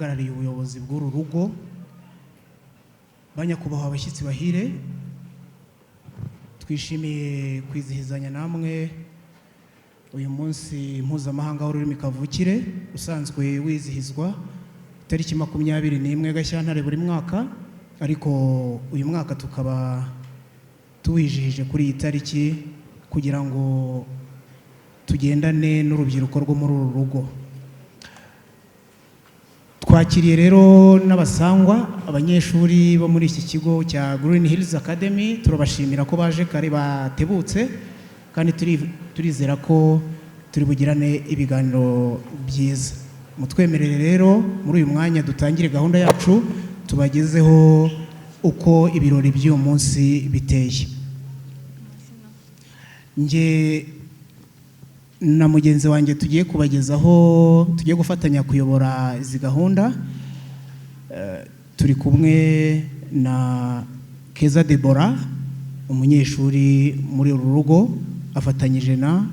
Uhagarariye ubuyobozi bw'uru rugo, banyakubahwa abashyitsi bahire, twishimiye kwizihizanya namwe uyu munsi mpuzamahanga w'ururimi kavukire, usanzwe wizihizwa tariki 21 Gashyantare buri mwaka, ariko uyu mwaka tukaba tuwijihije kuri iyi tariki kugira ngo tugendane n'urubyiruko rwo muri uru rugo. Twakiriye rero n'abasangwa, abanyeshuri bo muri iki kigo cya Green Hills Academy. Turabashimira ko baje kare batebutse, kandi turizera ko turi bugirane ibiganiro byiza. Mutwemerere rero muri uyu mwanya dutangire gahunda yacu, tubagezeho uko ibirori by'uyu munsi biteye. Nge na mugenzi wanjye tugiye kubagezaho, tugiye gufatanya kuyobora izi gahunda, turi kumwe na Keza Debora, umunyeshuri muri uru rugo, afatanyije na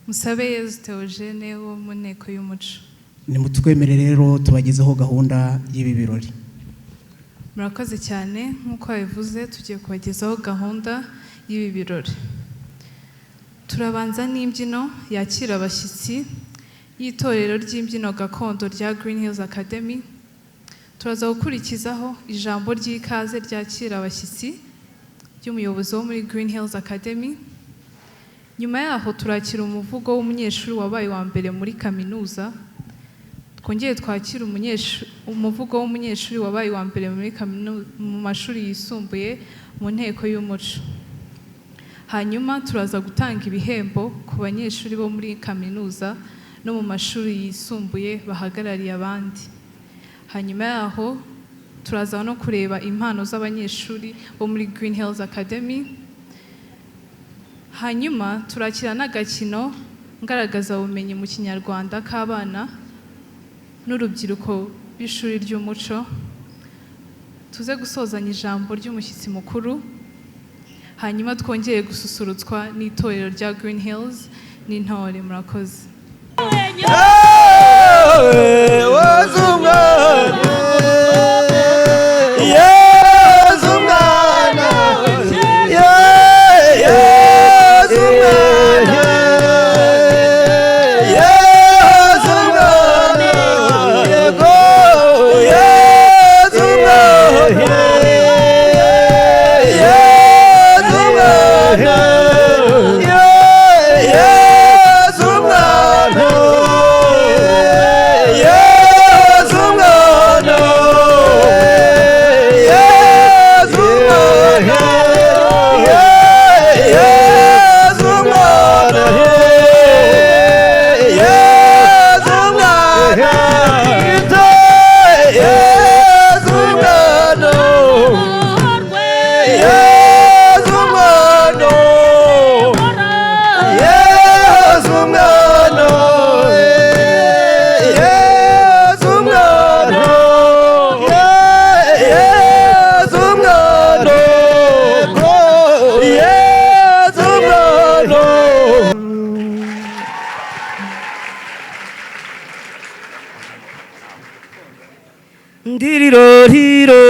Musabeyezu Theogene wo mu Nteko y'Umuco. Nimutwemere rero tubagezeho gahunda y'ibi birori. Murakoze cyane. Nk'uko babivuze, tugiye kubagezaho gahunda y'ibi birori. Turabanza n'imbyino yakira abashyitsi y'itorero ry'imbyino gakondo rya Green Hills Academy. Turaza gukurikizaho ijambo ry'ikaze ryakira abashyitsi ry'umuyobozi wo muri Green Hills Academy. Nyuma yaho turakira umuvugo w'umunyeshuri wabaye uwa mbere muri kaminuza. Twongere twakire umuvugo w'umunyeshuri wabaye uwa mbere muri mu mashuri yisumbuye mu Nteko y'Umuco. Hanyuma turaza gutanga ibihembo ku banyeshuri bo muri kaminuza no mu mashuri yisumbuye bahagarariye abandi. Hanyuma yaho turaza no kureba impano z'abanyeshuri bo muri Green Hills Academy. Hanyuma turakira n'agakino ngaragazabumenyi mu Kinyarwanda k'abana n'urubyiruko b'ishuri ry'umuco. Tuze gusozanya ijambo ry'umushyitsi mukuru, hanyuma twongere gususurutswa n'itorero rya Green Hills n'intore. Murakoze. Yezu mwana, Yezu mwana, Yezu mwana, Yezu mwana, yego, Yezu mwana, Yezu mwana, Yezu mwana, Yezu mwana, Yezu mwana, Yezu mwana, Yezu mwana, Yezu mwana, Yezu mwana, Yezu mwana, Yezu mwana, Yezu mwana, Yezu mwana. Ndiriro riro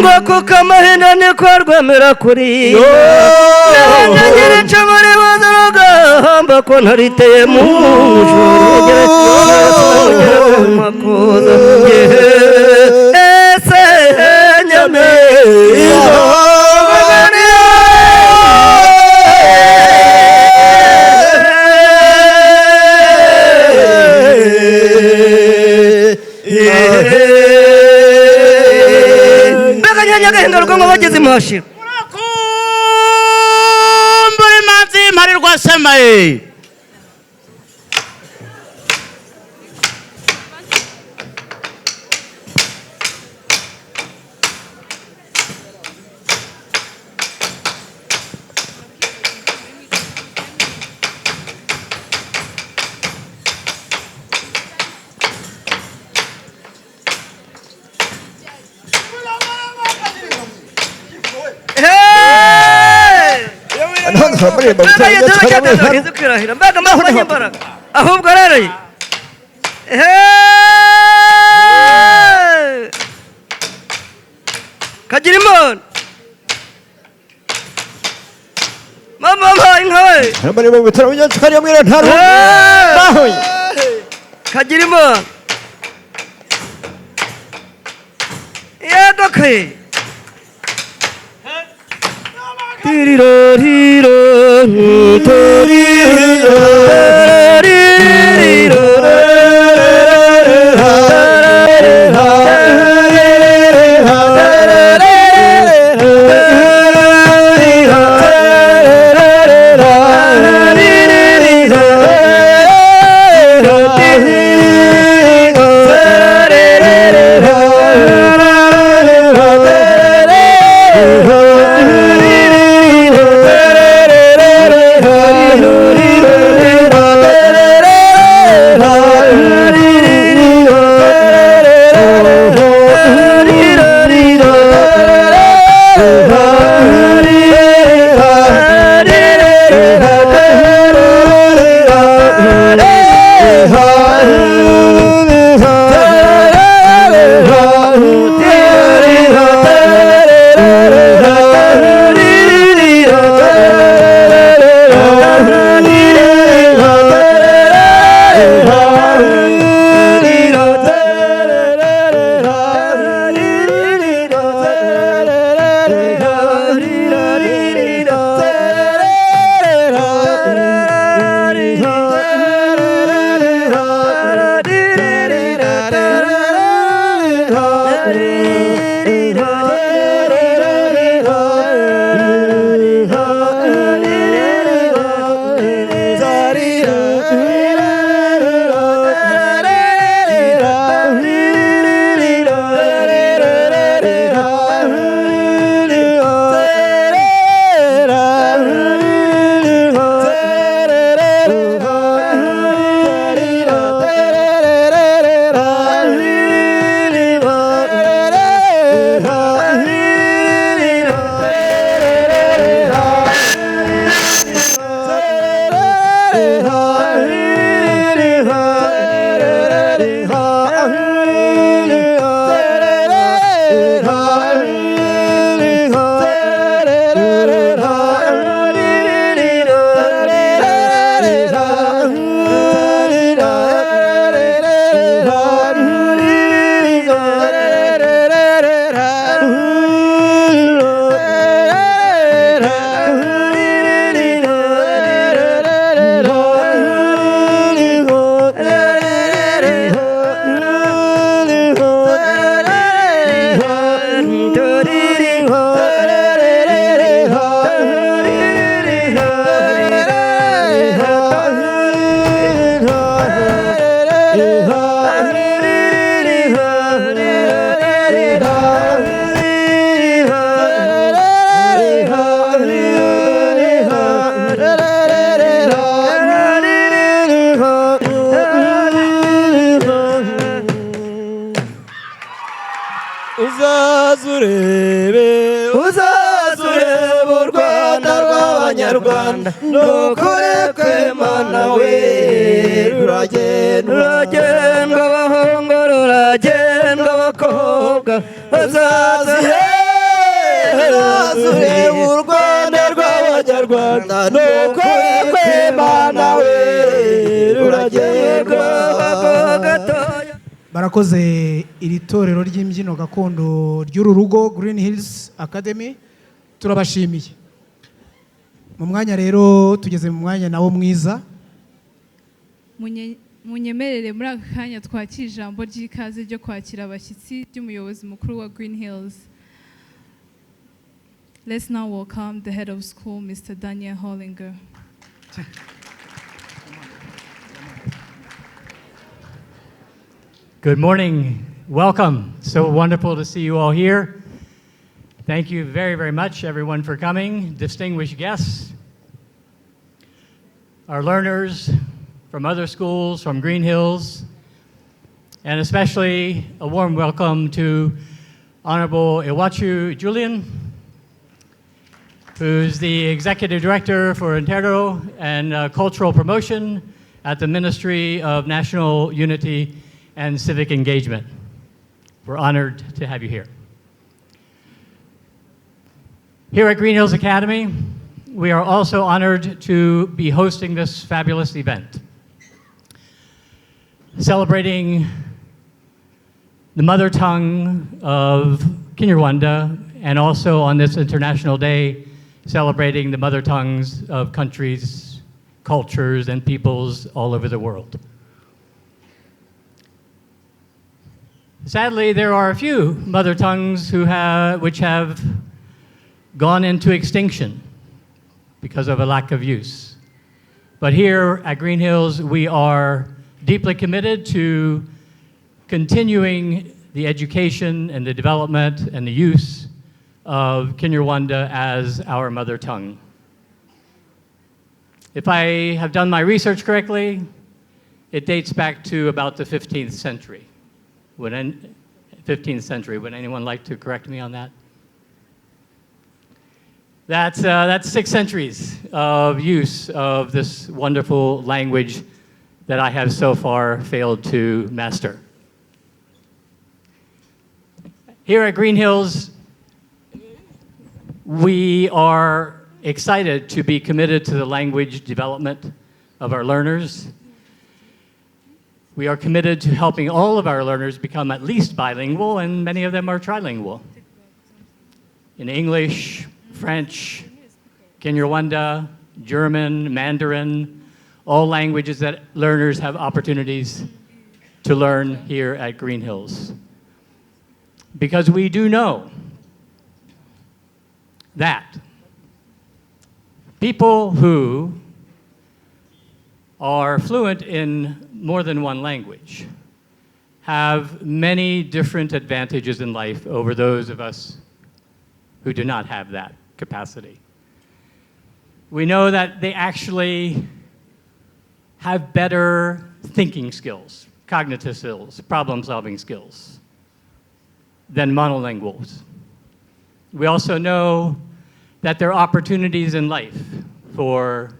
Ngo kuko amahina niko rwemera kuri ngira icumu ribuza urugamba ko ntariteye mu juru makuza ese nyame. Mbega nyagahinga rwangwa bageze imashira. Urakumbura imanzi mparirwa semaye. Mbega amahoro y'imbaraga ahubwo rero kagira imana mama mpaye inka we kagira imana yego ke. Tiriro riro tiriro tiriro. Uzazurebe u Rwanda rw'Abanyarwanda nukuri kw'Imana we ruragendwa ruragendwa abahungu ruragendwa abakobwa uzaze. Ureba u Rwanda rw'Abanyarwanda, ni ukuri kw'Imana we, ruragendwa. Gatoya. Barakoze iri torero ry'imbyino gakondo ry'uru rugo Green Hills Academy, turabashimiye. Mu mwanya rero, tugeze mu mwanya nawo mwiza. Munyemerere muri aka kanya twakira ijambo ry'ikaze ryo kwakira abashyitsi ry'umuyobozi mukuru wa Green Hills. Let's now welcome the head of school, Mr. Daniel Hollinger. Good morning. Welcome. So wonderful to see you all here. Thank you very, very much, everyone, for coming. Distinguished guests, our learners from other schools, from Green Hills, and especially a warm welcome to Honorable Iwacu Julian, who's the Executive Director for Itorero and Cultural Promotion at the Ministry of National Unity and Civic Engagement. We're honored to have you here. Here at Green Hills Academy, we are also honored to be hosting this fabulous event, celebrating the mother tongue of Kinyarwanda, and also on this International Day, celebrating the mother tongues of countries, cultures, and peoples all over the world. Sadly, there are a few mother tongues which have gone into extinction because of a lack of use. But here at Green Hills, we are deeply committed to continuing the education and the development and the use of Kinyarwanda as our mother tongue. If I have done my research correctly, it dates back to about the 15th century. 15th century. Would anyone like to correct me on that? That's 6 centuries of use of this wonderful language that I have so far failed to master. Here at Green Hills, we are excited to be committed to the language development of our learners. We are committed to helping all of our learners become at least bilingual, and many of them are trilingual. In English, French, Kinyarwanda, German, Mandarin, all languages that learners have opportunities to learn here at Green Hills. Because we do know that people who are fluent in more than one language have many different advantages in life over those of us who do not have that capacity. We know that they actually have better thinking skills, cognitive skills, problem-solving skills than monolinguals. We also know that there are opportunities in life for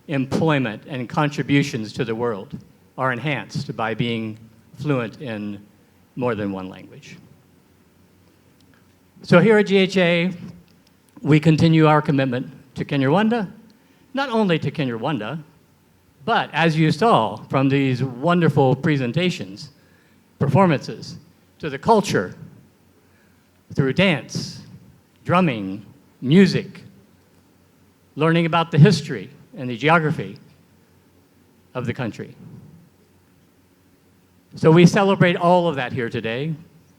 employment and contributions to the world are enhanced by being fluent in more than one language. So here at GHA, we continue our commitment to Kinyarwanda, not only to Kinyarwanda, but as you saw from these wonderful presentations, performances, to the culture through dance, drumming, music, learning about the history and the geography of the country. So we celebrate all of that here today.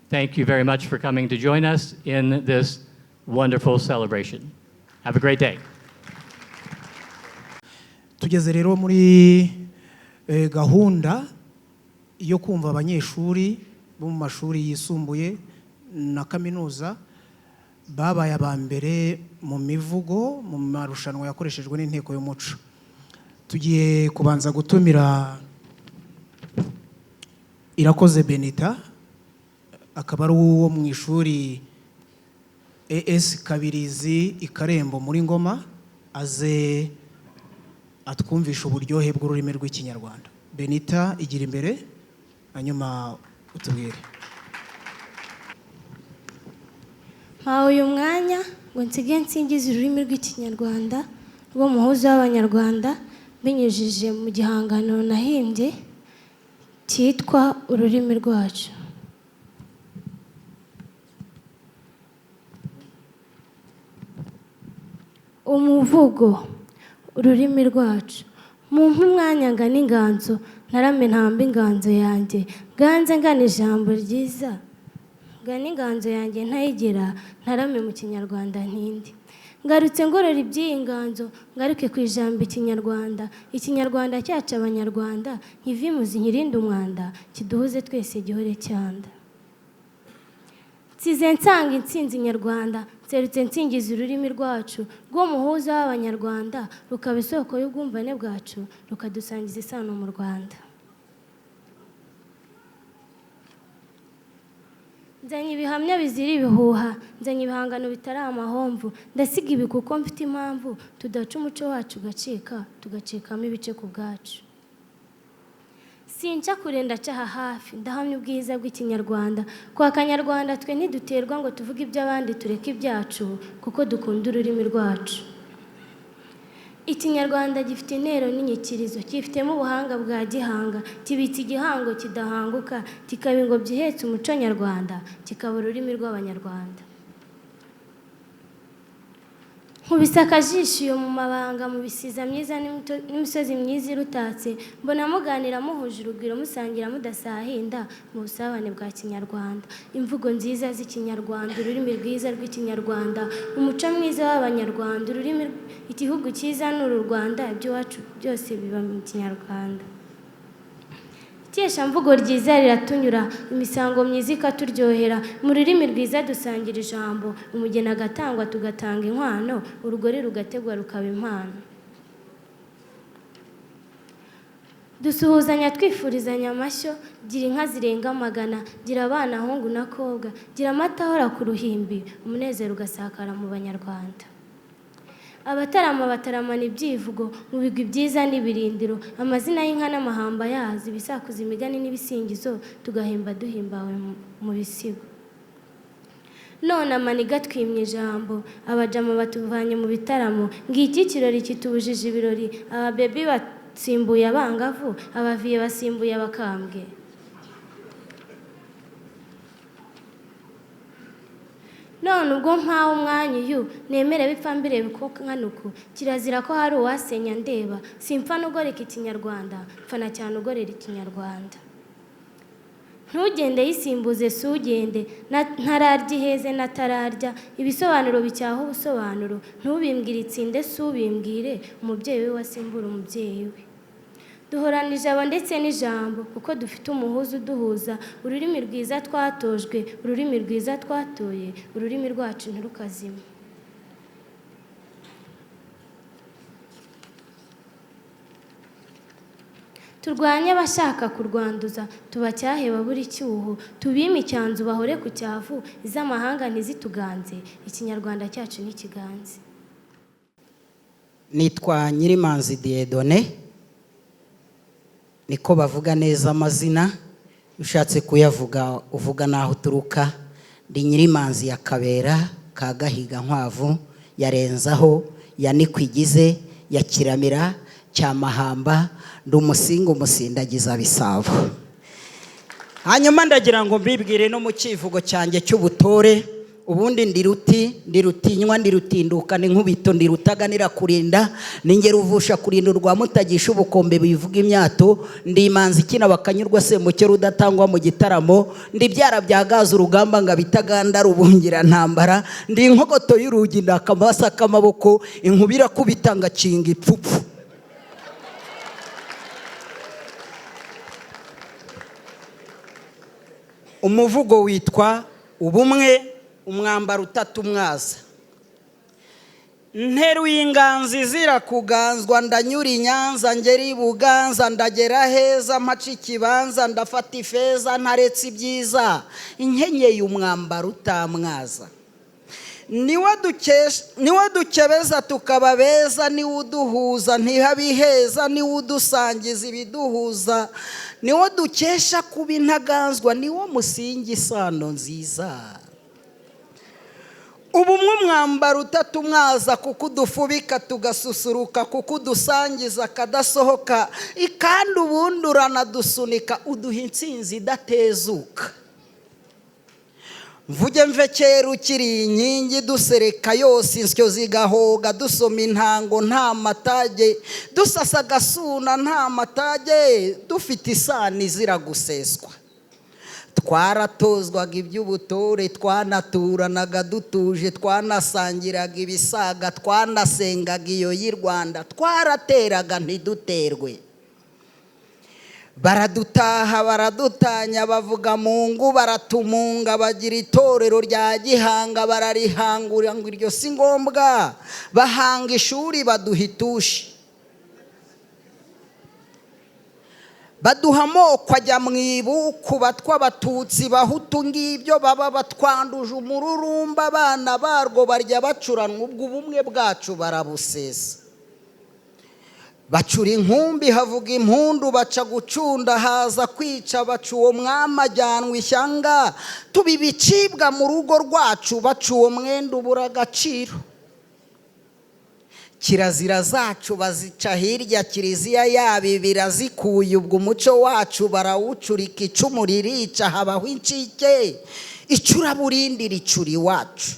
Thank you very much for coming to join us in this wonderful celebration. Have a great day. Tugeze rero muri gahunda yo kumva abanyeshuri bo mu mashuri yisumbuye na kaminuza babaye aba mbere mu mivugo mu marushanwa yakoreshejwe n'Inteko y'Umuco. Tugiye kubanza gutumira Irakoze Benita, akaba ari uwo mu ishuri ES Kabirizi i Karembo muri Ngoma, aze atwumvisha uburyohe bw'ururimi rw'Ikinyarwanda. Benita, igira imbere, hanyuma utubwire. Mpawe uyu mwanya ngo nsige nsingize ururimi rw'Ikinyarwanda rw'umuhuza w'Abanyarwanda, binyujije mu gihangano nahimbye cyitwa "Ururimi Rwacu". Umuvugo "Ururimi Rwacu". Mumpe umwanya ngana inganzo, ntarame ntambe inganzo yanjye, nganze ngana ijambo ryiza, ngana inganzo yanjye ntayigera, ntarame mu Kinyarwanda ntindi. Ngarutse ngorora iby'iyi nganzo, ngaruke ku ijambo Ikinyarwanda, Ikinyarwanda cyacu Abanyarwanda, nkivimuzi nkirinde umwanda, kiduhuze twese gihore cyanda. Nsize nsanga intsinzi nyarwanda, nserutse nsingiza ururimi rwacu rw'umuhuza w'Abanyarwanda, rukaba isoko y'ubwumvane bwacu, rukadusangiza isano mu Rwanda. Nzanye ibihamya bizira ibihuha, nzanye ibihangano bitari amahomvu, ndasiga ibi kuko mfite impamvu, tudaca umuco wacu ugacika, tugacikamo ibice ku bwacu. Sinca kure, ndaca aha hafi, ndahamya ubwiza bw'Ikinyarwanda. Kwa Kanyarwanda twe ntiduterwa ngo tuvuge iby'abandi tureke ibyacu, kuko dukunda ururimi rwacu. Ikinyarwanda gifite intero n'inyikirizo, cyifitemo ubuhanga bwa gihanga, kibitse igihango kidahanguka, kikaba ingobyi ihetse umuco nyarwanda, kikaba ururimi rw'Abanyarwanda. Nkubise akajisho iyo mu mabanga, mu bisiza myiza n'imisozi myiza irutatse, mbona muganira muhuje urugwiro, musangira mudasahinda mu busabane bwa kinyarwanda. Imvugo nziza z'Ikinyarwanda, ururimi rwiza rw'Ikinyarwanda, umuco mwiza w'Abanyarwanda, ururimi, igihugu cyiza ni uru Rwanda, iby'iwacu byose biba mu Kinyarwanda. Ikeshamvugo ryiza riratunyura, imisango myiza ikaturyohera, mu rurimi rwiza dusangira ijambo, umugeni agatangwa tugatanga inkwano, urugori rugategwa rukaba impano. Dusuhuzanya twifurizanya amashyo, gira inka zirenga amagana, gira abana hungu na kobwa, gira amata ahora ku ruhimbi, umunezero ugasakara mu Banyarwanda. Abatarama bataramana ibyivugo mu bigwi byiza n'ibirindiro, amazina y'inka n'amahamba yazo, ibisakuzo, imigani n'ibisingizo, tugahimba duhimbawe mu bisigo. None amaniga twimye ijambo, abajama batuvanye mu bitaramo, ngiki ikirori kitubujije ibirori, ababebi basimbuye abangavu, abaviye basimbuye abakambwe. None ubwo mpawe umwanya uyu, nemere bipfa mbireba uko nkanuku, kirazira ko hari uwasenya ndeba, simpfa n'ugoreka Ikinyarwanda, mfana cyane ugorera Ikinyarwanda. Ntugende yisimbuze si ugende, ntararya iheze natararya, ibisobanuro bicyaha ubusobanuro, ntubimbwire itsinde si ubimbwire, umubyeyi we wasimbura umubyeyi we. Duhorana ijabo ndetse n'ijambo, kuko dufite umuhuza uduhuza, ururimi rwiza twatojwe, ururimi rwiza twatoye, ururimi rwacu ntirukazime. Turwanye abashaka kurwanduza, tubacyahe babure icyuho, tubime icyanzu bahore ku cyavu, iz'amahanga ntizituganze, Ikinyarwanda cyacu ntikiganze. Nitwa Nyirimanzi Dieudonné, niko bavuga neza amazina, ushatse kuyavuga uvuga n'aho uturuka. Ndi Nyirimanzi ya Kabera ka Gahiga Nkwavu ya Renzaho ya Nikwigize ya Kiramira cya Mahamba, ndi umusinga umusindagiza bisabo. Hanyuma ndagira ngo mbibwire no mu cyivugo cyanjye cy'ubutore. Ubundi ndi ruti, ndi rutinywa, ndi rutinduka, ni nkubito, ndi rutaganira kurinda, ni ngero uvusha kurinda urwa mutagisha ubukombe bivuga imyato, ndi imanzi ikina bakanyurwa semuke rudatangwa mu gitaramo, ndi byara byagaza urugamba ngo abitaganda rubungira ntambara, ndi inkogoto y'urugi ndakamasa k'amaboko, inkubira kubita ngakinga ipfupfu. Umuvugo witwa "Ubumwe, umwambaro utatumwaza". Nteruye inganzi izira kuganzwa, ndanyura i Nyanza ngera i Buganza, ndagera heza mpaca ikibanza, ndafata ifeza ntaretse ibyiza, nkenyeye umwambaro utamwaza. Niwe dukebeza tukaba beza, niwe uduhuza ntihabiheza, niwe udusangiza ibiduhuza, niwe dukesha kuba intaganzwa, niwo musingi isano nziza. Ubumwe umwambaro utatumwaza, kuko udufubika tugasusuruka, kuko udusangiza akadasohoka, kandi ubundi uranadusunika, uduha intsinzi idatezuka. Mvuge mve kera ukiri inkingi, dusereka yose insyo zigahoga, dusoma intango nta matage, dusasa agasuna nta matage, dufite isano izira guseswa. Twaratozwaga iby'ubutore, twanaturanaga dutuje, twanasangiraga ibisaga, twanasengaga iyo y'i Rwanda, twarateraga ntiduterwe. Baradutaha baradutanya, bavuga mu ngo baratumunga, bagira itorero rya gihanga bararihangura ngo iryo si ngombwa, bahanga ishuri baduha itushi, baduha amoko ajya mu ibuku, batwa abatutsi bahutu, ngibyo baba batwanduje umururumba, abana barwo barya bacuranwa, ubwo ubumwe bwacu barabusesa. Bacura inkumbi havuga impundu, baca gucunda haza kwica, baca uwo mwami ajyanwa ishyanga, tuba ibicibwa mu rugo rwacu, baca uwo mwenda ubura agaciro. Kirazira zacu bazica hirya, kiliziya yabo birazikuye, ubwo umuco wacu barawucurika, icumu ririca habaho incike, icuraburindi ricura iwacu.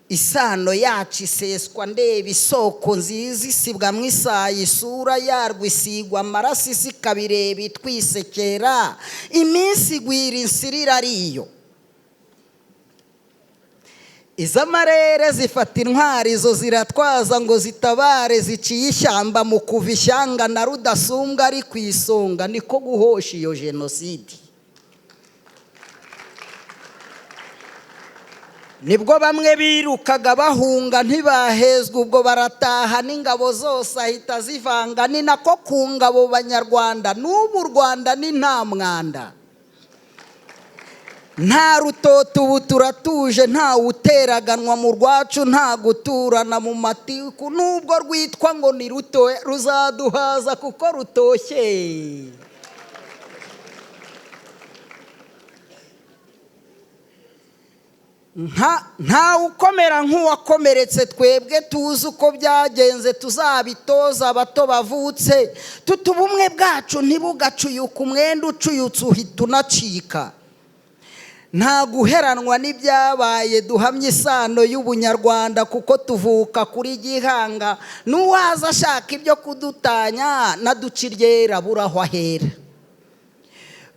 Isano yacu iseswa ndeba, isoko nziza isibwa mu isayi, isura yarwo isigwa amaraso, isi ikabireba itwisekera, iminsi igwira insirira ariyo. Iz'amarere zifata intwari, izo ziratwaza ngo zitabare, ziciye ishyamba mu kuva ishyanga, na Rudasumbwa ari ku isonga, niko guhosha iyo jenoside. Nibwo bamwe birukaga bahunga ntibahezwa, ubwo barataha n'ingabo zose ahita zivanga, ni nako ku ngabo banyarwanda, n'ubu u Rwanda ni nta mwanda, nta rutoto, ubu turatuje, nta uteraganwa mu rwacu, nta guturana mu matiku, nubwo rwitwa ngo ni ruto ruzaduhaza kuko rutoshye. Nta ukomera nk'uwakomeretse, twebwe tuzi uko byagenze, tuzabitoza abato bavutse, tuti ubumwe bwacu ntibugacuyuke, umwenda ucuyutse uhita unacika. Nta guheranwa n'ibyabaye, duhamye isano y'ubunyarwanda, kuko tuvuka kuri gihanga, n'uwaza ashaka ibyo kudutanya naduca iryera buraho ahera.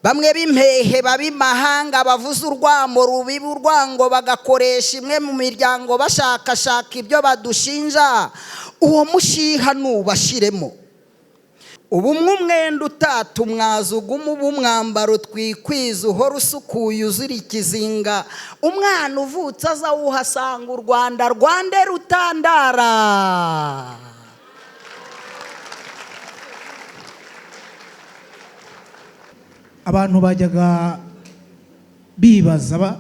Bamwe b'impehe bab'imahanga bavuze urwamo rubiba urwango, bagakoresha imwe mu miryango bashakashaka ibyo badushinja, uwo mushiha nubashiremo. Ubumwe umwenda utatumwaza, ugume uba umwambaro twikwiza, uhora usukuye uzira ikizinga, umwana uvutse azawuhasanga u Rwanda rwande rutandara. Abantu bajyaga bibaza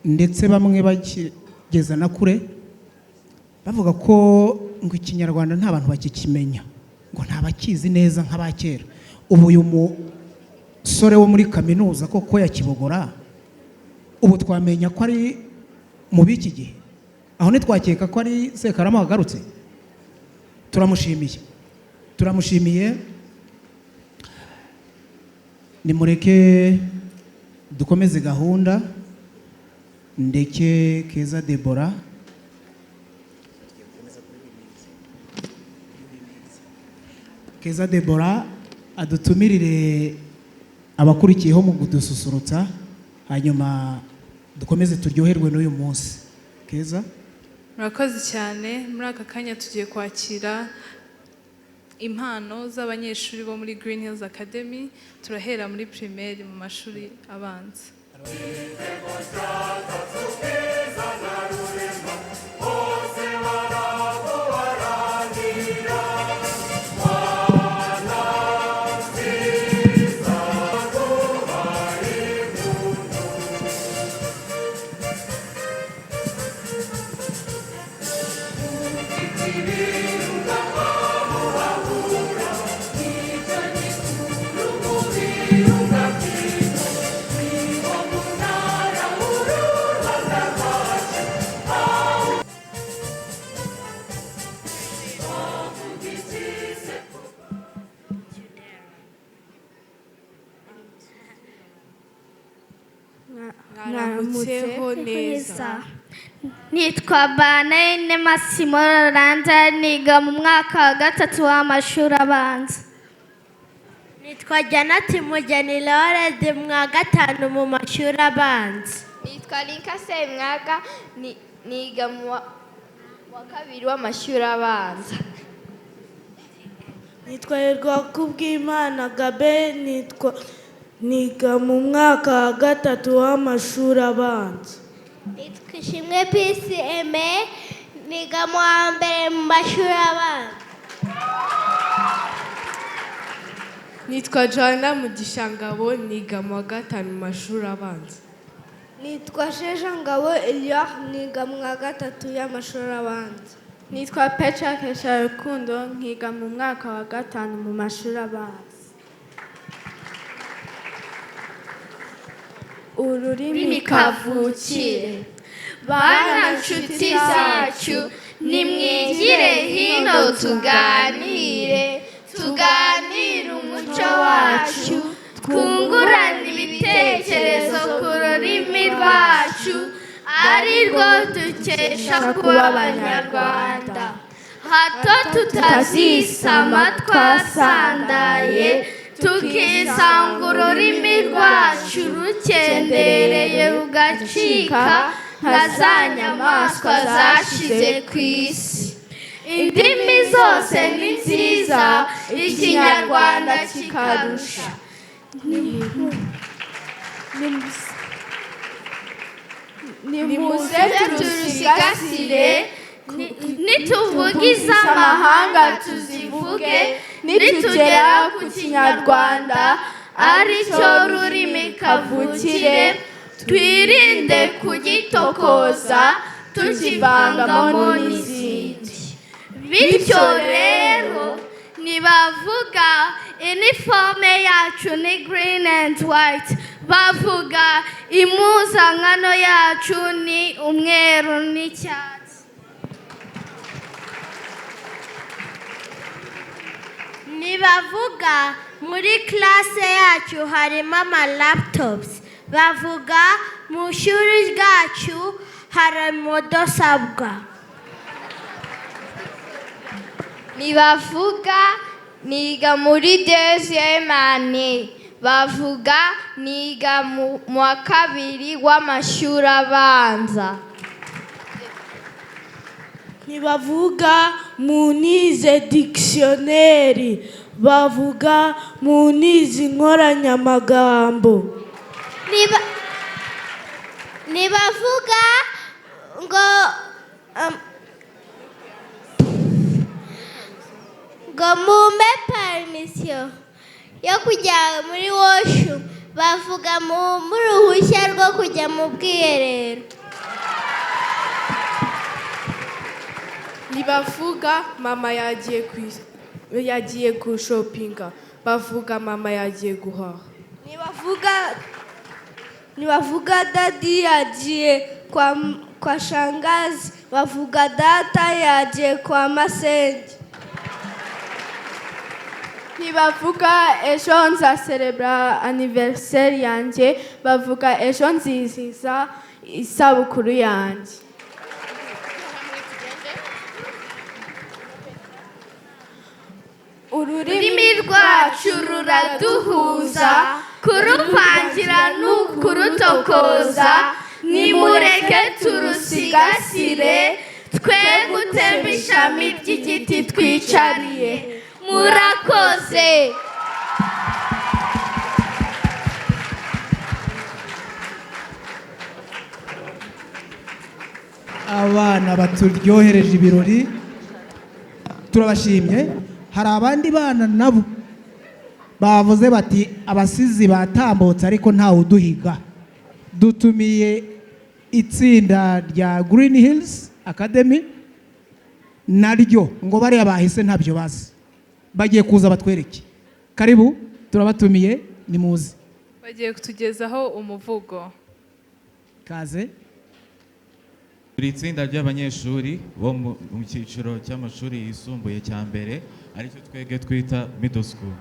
ndetse bamwe bakigeza na kure bavuga ko ngo ikinyarwanda nta bantu bakikimenya, ngo ntabakizi neza nk'abakera. Ubu uyu musore wo muri kaminuza koko ya Kibogora, ubu twamenya ko ari mu b'iki gihe, aho ntitwakeka ko ari Sekarama wagarutse. Turamushimiye, turamushimiye. Nimureke dukomeze gahunda, ndeke Keza Debora. Keza Debora adutumirire abakurikiyeho mu kudususurutsa, hanyuma dukomeze turyoherwe n'uyu munsi. Keza, murakoze cyane. Muri aka kanya tugiye kwakira impano z'abanyeshuri bo muri Green Hills Academy. Turahera muri primaire mu mashuri abanza. Thank you. Mwaramutseho neza. Nitwa Banene Massimo Rolanda, niga mu mwaka wa gatatu w'amashuri abanza. Nitwa Janati Mugeni Laurent, mu wa gatanu mu mashuri abanza. Nitwa Linka Semwaga, niga mu wa kabiri w'amashuri abanza. Nitwa Hirwa Kubwimana Gabe, nitwa niga mu mwaka wa gatatu w'amashuri abanza. Nitwa Ishimwe PCM, niga mu wa mbere mu mashuri abanza. Nitwa Joanna Mugishangabo, niga mu wa gatanu mu mashuri abanza. Nitwa Shejangabo Eliah, niga mu wa gatatu y'amashuri abanza. Nitwa Petra Kesharukundo, nkiga mu mwaka wa gatanu mu mashuri abanza. Ururimi kavukire. Bana nshuti zacu, nimwigire hino tuganire, tuganire umuco wacu, twungurane ibitekerezo ku rurimi rwacu, ari rwo dukesha kuba Abanyarwanda. Hato tutazisama twasandaye, tukisanga ururimi rwacu rukendereye rugacika nka za nyamaswa zashize ku isi. Indimi zose ni nziza, Ikinyarwanda kikarusha. Nimuze turusigasire, nituvuga iz'amahanga tuzivuge, nitugera ku Kinyarwanda ari cyo rurimi kavukire, twirinde kugitokoza tukivangamo n'izindi. Bityo rero nibavuga iniforume yacu ni green and white, bavuga impuzankano yacu ni umweru n'icyatsi. Nibavuga muri classe yacu harimo ama laptops, bavuga mu ishuri ryacu hari mudasobwa. Nibavuga niga muri deuxième année, bavuga niga mu wa kabiri w'amashuri abanza. Ntibavuga munize dictionnaire, bavuga munize inkoranyamagambo. Nibavuga ngo ngo mumpe permission yo kujya muri washroom, bavuga mu ruhushya rwo kujya mu bwiherero. Ntibavuga mama yagiye gushopinga, bavuga mama yagiye guhaha. Ntibavuga dadi yagiye kwa shangazi, bavuga data yagiye kwa masenge. Ntibavuga ejo nzaserebura anniversaire yanjye, bavuga ejo nzizihiza isabukuru yanjye. Ururimi rwacu ruraduhuza, kuruvangira ni ukurutokoza, nimureke turusigasire, twe gutema ishami ry'igiti twicariye. Murakoze. Abana baturyohereje ibirori, turabashimye. Hari abandi bana nabo bavuze bati abasizi batambutse ariko ntawe uduhiga. Dutumiye itsinda rya Green Hills Academy naryo ngo bariya bahise ntabyo bazi, bagiye kuza batwereke. Karibu, turabatumiye, nimuze. Bagiye kutugezaho umuvugo. Kaze. Turi itsinda ry'abanyeshuri bo mu cyiciro cy'amashuri yisumbuye cya mbere, aricyo twebwe twita middle school.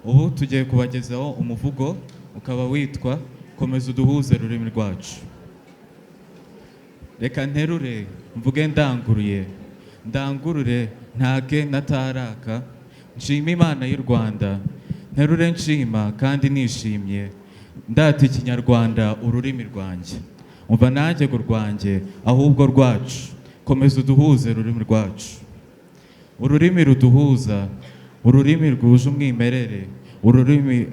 Ubu tugiye kubagezaho umuvugo ukaba witwa Komeza uduhuze rurimi rwacu. Reka nterure mvuge ndanguruye, ndangurure ntage nataraka, nshima Imana y'u Rwanda, nterure nshima kandi nishimye, ndata Ikinyarwanda ururimi rwanjye. Umva nanjye ngo rwanjye ahubwo rwacu. Komeza uduhuze rurimi rwacu. Ururimi ruduhuza, ururimi rwuje umwimerere, ururimi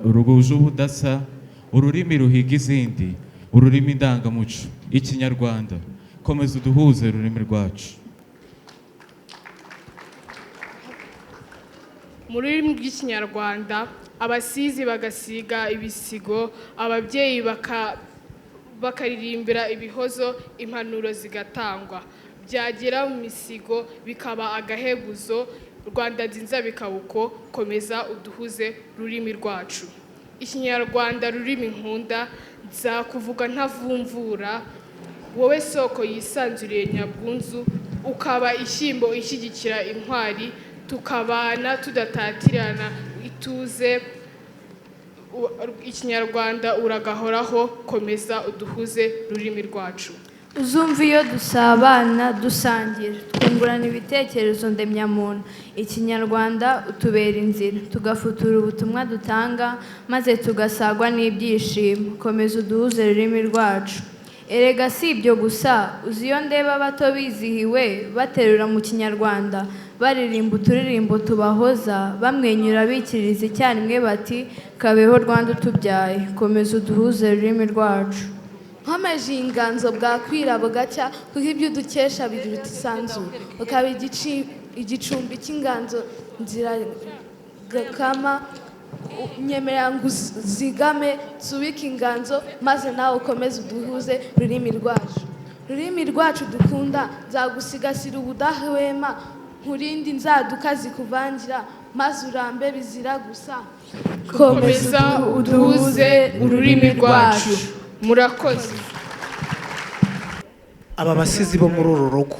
rwuje ubudasa, ururimi ruhiga izindi, ururimi ndangamuco, Ikinyarwanda. Komeza uduhuze rurimi rwacu. Mu rurimi rw'Ikinyarwanda abasizi bagasiga ibisigo, ababyeyi bakaririmbira ibihozo, impanuro zigatangwa, byagera mu misigo bikaba agahebuzo. Rwanda nziza bikaba uko. Komeza uduhuze rurimi rwacu. Ikinyarwanda rurimi nkunda, nzakuvuga ntavumvura, wowe soko yisanzuriye nyabwunzu, ukaba ishyimbo ishyigikira intwari, tukabana tudatatirana ituze. Ikinyarwanda uragahoraho. Komeza uduhuze rurimi rwacu. Uzumva iyo dusabana dusangira, twungurana ibitekerezo ndemyamuntu. Ikinyarwanda utubera inzira, tugafutura ubutumwa dutanga, maze tugasagwa n'ibyishimo. Komeza uduhuze rurimi rwacu. Erega si ibyo gusa, uzi iyo ndeba abato bizihiwe baterura mu Kinyarwanda, baririmba uturirimbo tubahoza, bamwenyura bikiriza icyarimwe bati kabeho Rwanda utubyaye. Komeza uduhuze rurimi rwacu. Nkomeje inganzo bwakwira bugacya, kuko ibyo udukesha biruta isanzure, ukaba igicumbi cy'inganzo nzira gakama. Nyemerera ngo uzigame nsubike inganzo, maze nawe ukomeze uduhuze rurimi rwacu. Rurimi rwacu dukunda, nzagusigasira ubudahwema, nkurinde inzaduka zikuvangira, maze urambe bizira gusa. Komeza uduhuze ururimi rwacu. Murakoze. Aba basizi bo muri uru rugo,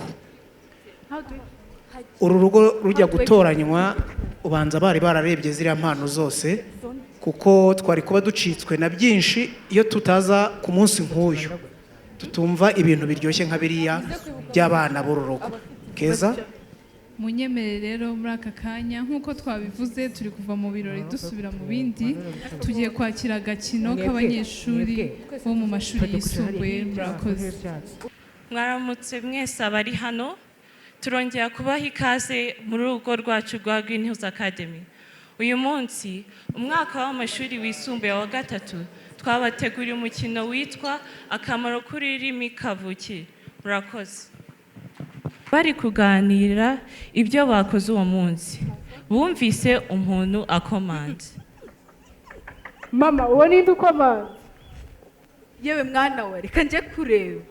uru rugo rujya gutoranywa ubanza bari bararebye ziriya mpano zose, kuko twari kuba ducitswe na byinshi iyo tutaza ku munsi nk'uyu tutumva ibintu biryoshye nka biriya by'abana b'uru rugo. Keza, Munyemere rero muri aka kanya nk'uko twabivuze turi kuva mu birori dusubira mu bindi, tugiye kwakira agakino k'abanyeshuri bo mu mashuri yisumbuye. Murakoze. Mwaramutse mwese abari hano, turongera kubaha ikaze muri rugo rwacu rwa Green Hills Academy. Uyu munsi umwaka w'amashuri wisumbuye wa gatatu twabateguriye umukino witwa akamaro k'ururimi kavukire. Murakoze. Bari kuganira ibyo bakoze uwo munsi, bumvise umuntu akomanze. Mama, uwo ninde ukomanze? Yewe mwana we, reka njye kureba.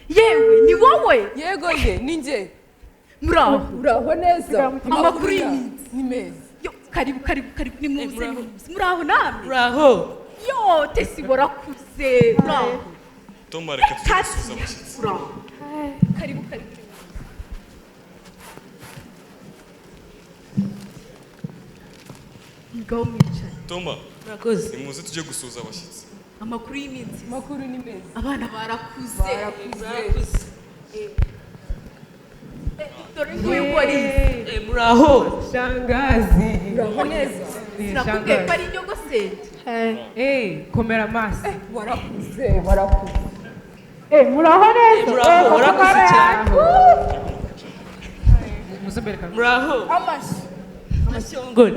Yewe ni wowe? Yego ye, ni njye. Muraho. Muraho neza. Amakuru y'iminsi ni meza. Yo, karibu karibu karibu, ni muze muze. Muraho namwe? Muraho. Yo, Tesi warakuze. Muraho. Toma, reka tujye gusuhuza abashyitsi. Muraho. Karibu karibu. Ngaho mwicaye. Toma, murakoze. Nimuze tujye gusuhuza abashyitsi. Amakuru y'iminsi. Amakuru ni meza. Abana barakuze. Barakuze. Dore nguyu warize. Muraho. Shangazi. Muraho neza. Sinakubwiye ko ari inyogosenge. Komera amaso. Warakuze, warakuze. Muraho neza. Muraho, warakuze cyane. Muraho. Amashyi. Amashyongore.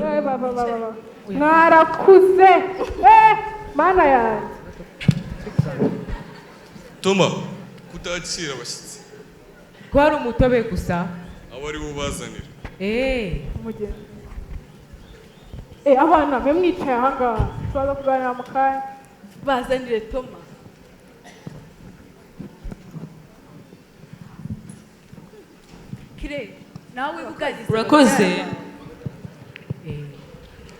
Mwarakuze. Mana yanjye. Toma, kutakira abashyitsi. Ko hari umutobe gusa. Abo ari bo ubazanira. Abana mwe mwicaye aha ngaha turaza kuganira mu kanya. Bazanire Toma. Kire, nawe buganize. Urakoze.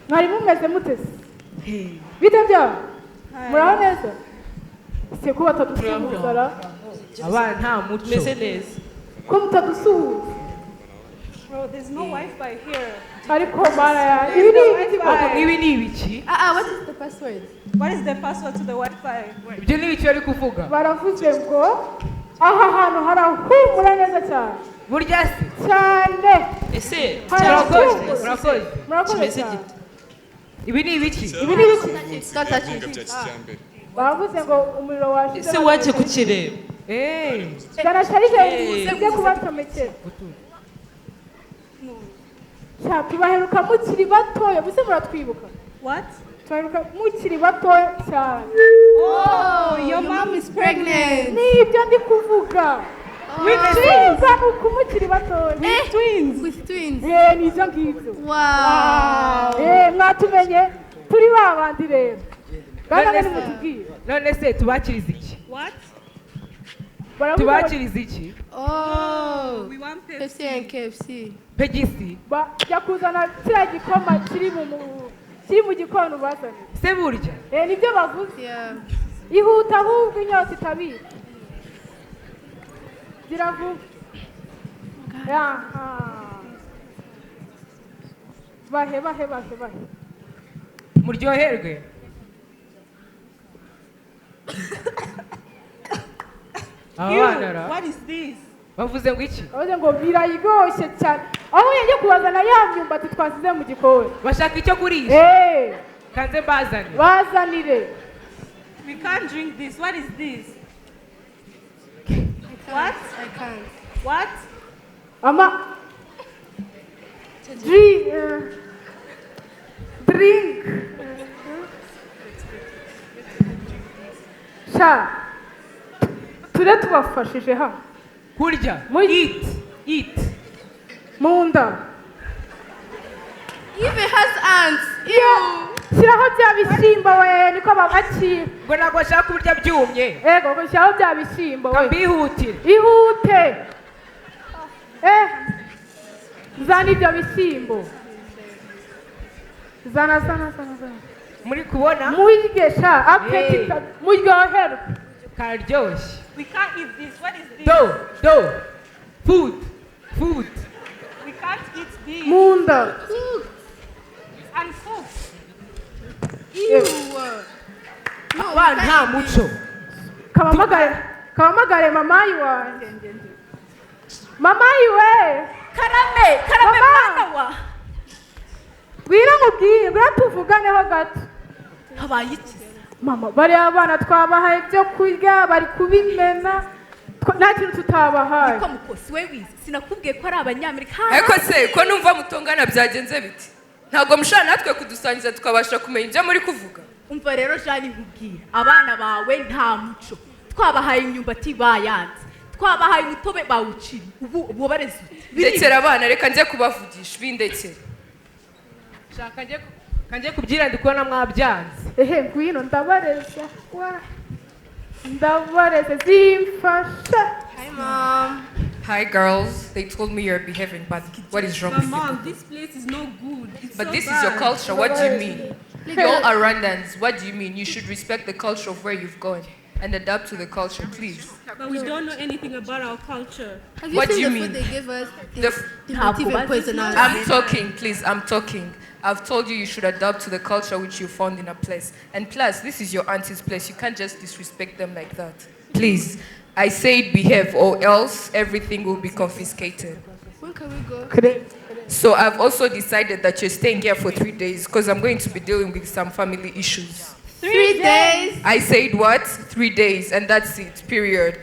Mwari mumeze mute se? Bite byawe? Muraho neza? Se ko batadusuhuza? Abana nta muco. Meze neza. Ko mutadusuhuza? Bro, there's no Wi-Fi here. Ariko mana yanjye, ibi ni ibiki koko? Ibi ni ibiki? Ah, what is the password? What is the password to the Wi-Fi? Ibyo ni ibiki bari kuvuga? Baravuze ngo aha hantu harahumura neza cyane. Burya se? Cyane. Ese Murakoze, murakoze. Murakoze Kimeze cyane. gite? Ibi ni ibiki? Ibi ni ibiki? Ibirunga bya kijyambere. Bavuze ngo umuriro washize. Ese waje kukireba? Zana charger ujye kubacomekera. Sha, tubaheruka mukiri batoya, buse muratwibuka? What? Tubaheruka mukiri batoya cyane. Oh, your mom is pregnant. Nibyo ndi kuvuga. With Twins, uku mukiri batoya. With twins. With twins. Eh, nibyo ngibyo. Wow. Eh, mwatumenye turi ba bandi rero. Bwana nimutubwire. None se tubakiriza iki? What? Baravuga bati- Tubakiriza iki? Oh. We want Pepsi and KFC. Pegisi. Jya kuzana kiriya gikoma kiri mu gikoni ubazane. Se burya? Eh, nibyo bavuze. Ihuta ahubwo inyota itabira. Gira vuba. Aha. Bahe bahe bahe bahe. Muryoherwe. Abana ra. What is this? Bavuze ngo iki? Bavuze ngo biraryoshye cyane. Aho yagiye kubazana ya myumbati twasize mu gikoni. Bashaka icyo kurisha. Eh, Kanze mbazane. Bazanire. We can't drink this. What is this? What? I can't. What? Ama drink. Drink. Sha. Ture tubafashije hano. Kurya. Eat. Eat. Mu nda. If it has ants. Ew. Shyiraho bya bishyimbo we, niko babakira. Ngo ntabwo bashaka kubirya byumye. Ego, ngo shyiraho bya bishyimbo we. Mbihutire. Ihute. Eh. Zana ibyo bishyimbo. Zana zana zana zana. Muri kubona? Murye sha, appetite, muryoherwe. Karyoshye. We can't eat this. What is this? Do, do. Food. Food. We can't eat this. Mu nda. It's uncooked. Ew. Abana nta muco. Kabamagare, kabamagare mamayi wanjye. Mamayi we. Karame, karame Mama. mwana wa. Ngwino nkubwire, ngwino tuvuganeho gato. Habaye iki? Mama, bariya bana twabahaye ibyo kurya bari kubimena, nta kintu tutabahaye. Niko mukosi we wize. Sinakubwiye ko ari abanyamerika. Ariko se ko numva mutongana byagenze biti? Ntabwo mushobora natwe kudusangiza tukabasha kumenya ibyo muri kuvuga? Umva rero Jani nkubwira, abana bawe nta muco. Twabahaye imyumbati bayanze. Twabahaye umutobe bawuciriye. Ubu ububareze ute? Ndekera abana, reka njye kubavugisha, bindekere. Shaka njye kubyira ndi kubona mwabyanze. Ehe, ngwino ndabareza. Wa. Ndabareza zimfasha. Hi mom. Hi girls, they told me you're behaving badly. What is wrong with you? Mom, this place is no good. It's But so this is your bad. culture. What do you mean? You all are Rwandans. What do you mean? You should respect the culture of where you've gone and adapt to the culture, please. But we don't know anything about our culture. Have you What do seen you the mean? food they gave us? The They might even poison us. I'm talking, please, I'm talking. I've told you you should adapt to the culture which you found in a place. And plus, this is your auntie's place. You can't just disrespect them like that. Please, I said behave or else everything will be confiscated. When can we go? So I've also decided that you're staying here for 3 days because I'm going to be dealing with some family issues. 3 days? I said what? 3 days, and that's it, period.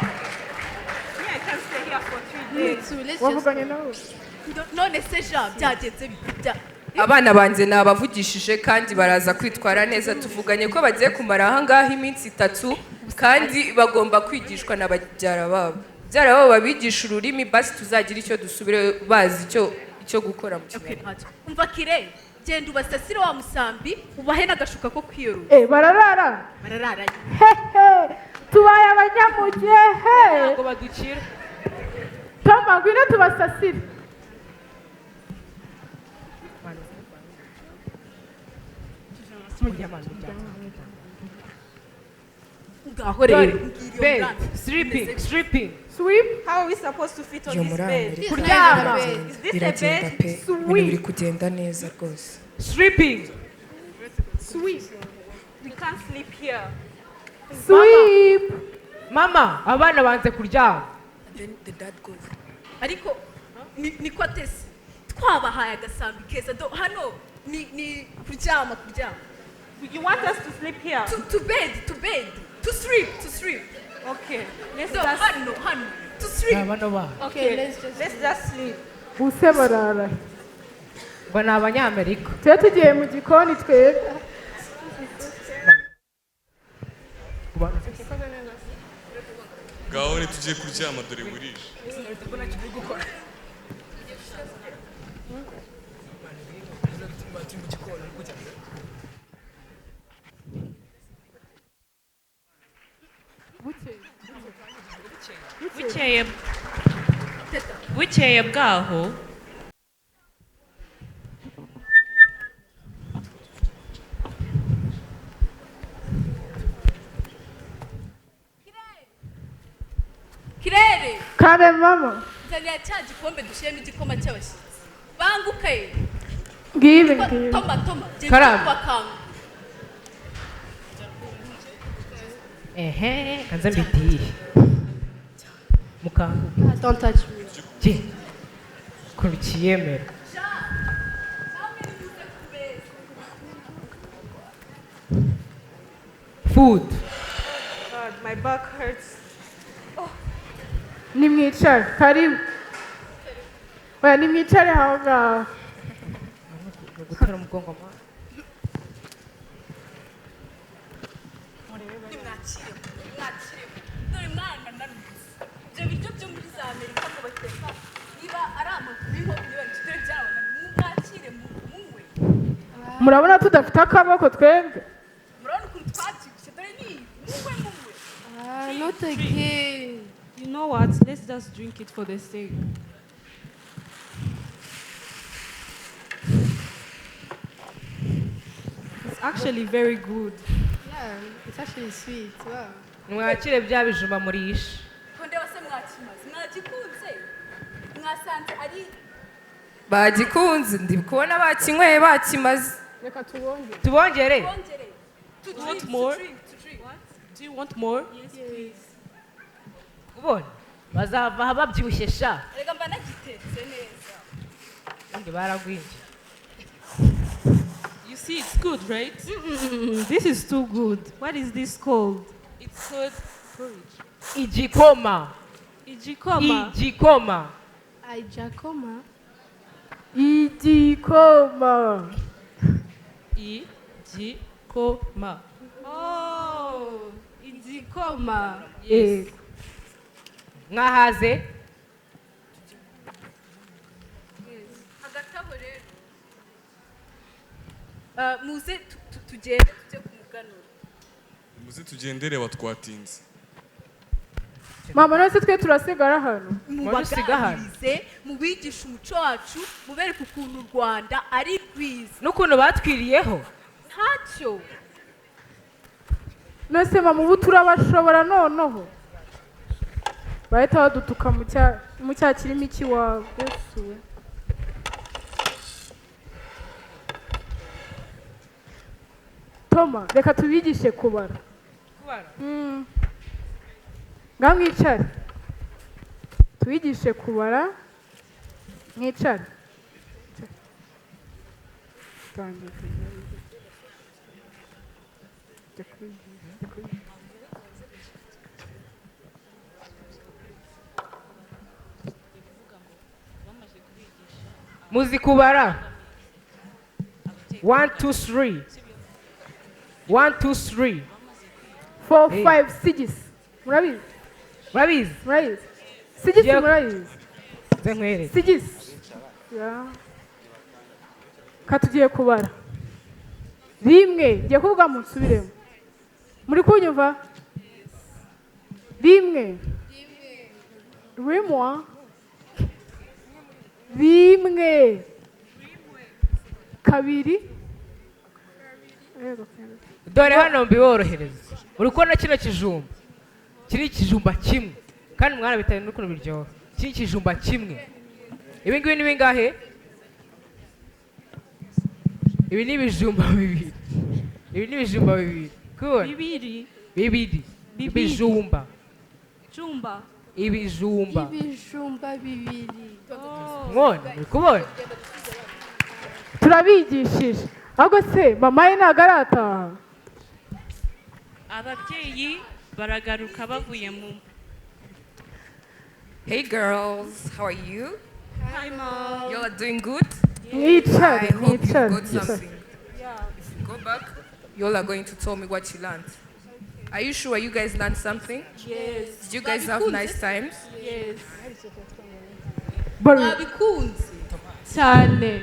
Yeah, I can't stay here for 3 Me days. too. Let's just Wavuganye nawe. None se Jean byagenze bite? Abana banjye nabavugishije kandi baraza kwitwara neza, tuvuganye ko bagiye kumara ahangaha iminsi 3 kandi bagomba kwigishwa na babyara babo. Babyara babo babigisha ururimi, basi tuzagira icyo dusubire bazi icyo gukora mu Kinyarwanda. Umva kire, genda ubasasire wa musambi, ubahe n'agashuka ko kwiyorora. Eh, bararara. Bararara. Hehe. Tubaye abanyamugehe. Ntabwo badukira. Toma, ngwino tubasasire. Ngaho rero. Bed, sleeping, sleeping, Sweep. How are we supposed to fit on Yo this muri bed? Amerika Kuryama. Is this a biragenda bed? pe, ibintu biri kugenda neza rwose. Sleeping. Sweep. We can't sleep here. Sweep. Mama, abana banze kuryama. Then the dad goes. Ariko niko tese twabahaye agasambi keza do hano ni kuryama kuryama. You want us to sleep here? To bed, to bed, to sleep, to sleep. Okay. Let's Do just hano hano to sleep. Abana bana. Okay, let's just sleep. Buse barara. Ngo ni abanyamerika. Twe tugiye mu gikoni twebwe. Ngaho ntitugiye kuryama dore burije. Bukeye bwaho Kirere. Kare mama. Nzanira cya gikombe dushyiremo igikoma cy'abashyitsi. Banguke. Ngibi ngibi. Toma toma. Karame. Bakanga. Ehe, kanze mbitiye. Mukanguke. Don't touch me. Jye. Ukuntu kiyemera. Food. God, my back hurts. Nimwicare. Karibu. Oya nimwicare aho ngaho. Gutera umugongo ma. Nimwakire, nimwakire. Dore mwana narubuze. Ibyo biryo byo muri za Amerika ngo bateka niba ari amaguru y'inkoko niba dore byarabananiye mwakire munywe. Murabona tudafite akaboko twebwe. Murabona ukuntu twabyibushye dore ni munywe munywe. Not again. You know what? Let's just drink it for the sake. It's actually very good. Yeah, it's actually sweet. Wow. Mwakire bya bijumba murisha. Ko ndeba se mwakimaze mwagikunze mwasanze ari Bagikunze, ndi kubona bakinyweye bakimaze. Reka tubongere. Tubongere. To Do you want drink, more? to drink, to drink. What? Do you want more? Yes, please. Ubona bazava babyibushye sha. Reka mba nagitetse neza. Ubundi baragwingiye. You see, it's good, right? This is too good. What is this called? It's called porridge. Igikoma. Igikoma. Igikoma. Ijakoma. Igikoma. Igikoma. Oh, igikoma. Yes. Mwahaze. Hagati aho rero muze tugende tujye ku muganura. Muze tugendere watwatinze. Mama none se twe turasigara hano. Mubaganirize, mubigishe umuco wacu, mubereke ukuntu u Rwanda ari rwiza. N'ukuntu batwiriyeho. Ntacyo. None se mama ubu turabashobora noneho. Bahita badutuka mu cya kirimi cy'iwabo. Yesu we. Toma, reka tubigishe kubara. Kubara. Ngaho mwicare. Tubigishe kubara. Mwicare. Muzi kubara. 1 2 3. 1 2 3. 4 5 6. Murabizi? Murabizi? Murabizi. 6 murabizi. Nze nkwereke. 6. Yeah. Katugiye kubara. Rimwe, ngiye kuvuga munsubiremo. Muri kunyumva? Rimwe. Rimwe. Rimwe. Kabiri. Dore hano mbiborohereza. Uri kubona kino kijumba? Kiri ikijumba kimwe. Kandi mwana bitewe n'ukuntu biryoha. Iki kijumba kimwe. Ibi ngibi ni bingahe? Ibi ni ibijumba bibiri. Ibi ni ibijumba bibiri. Kubona? Bibiri. Bibiri. Ibijumba. Jumba. Ibijumba. Ibijumba bibiri. Mwona, muri kubona? Turabigishije. Ahubwo se mama ye ntabwo arataha? Ababyeyi baragaruka bavuye mu Hey girls, how are you? Hi mom. You all are doing good? Mwicare, I hope you mwicare. got something. If you go back, you all are going to tell me what you learned. Are you sure you guys learned something? Yes. Did you guys have nice times? Yes. Mwabikunze cyane.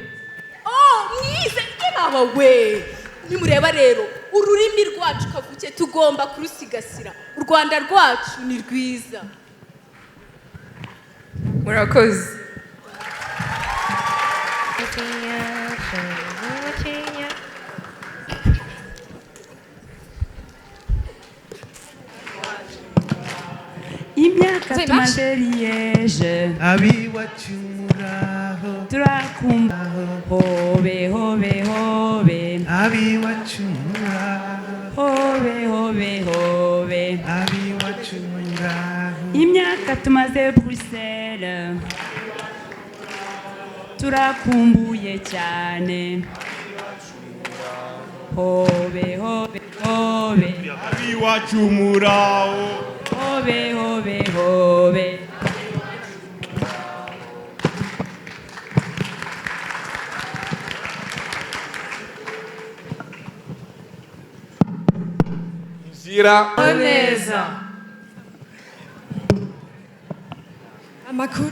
Oh, mwize baba we. Nimureba rero ururimi rwacu kavuke tugomba kurusigasira. U Rwanda rwacu ni rwiza. Murakoze. Imyaka tumaze Liège abiwacu muraho turakumva hobe hobe hobe abiwacu muraho hobe hobe hobe abiwacu muraho imyaka tumaze Bruxelles turakumbuye cyane hobe hobe hobe abiwacu muraho hobe hobe hobe. Nzira neza. Amakuru.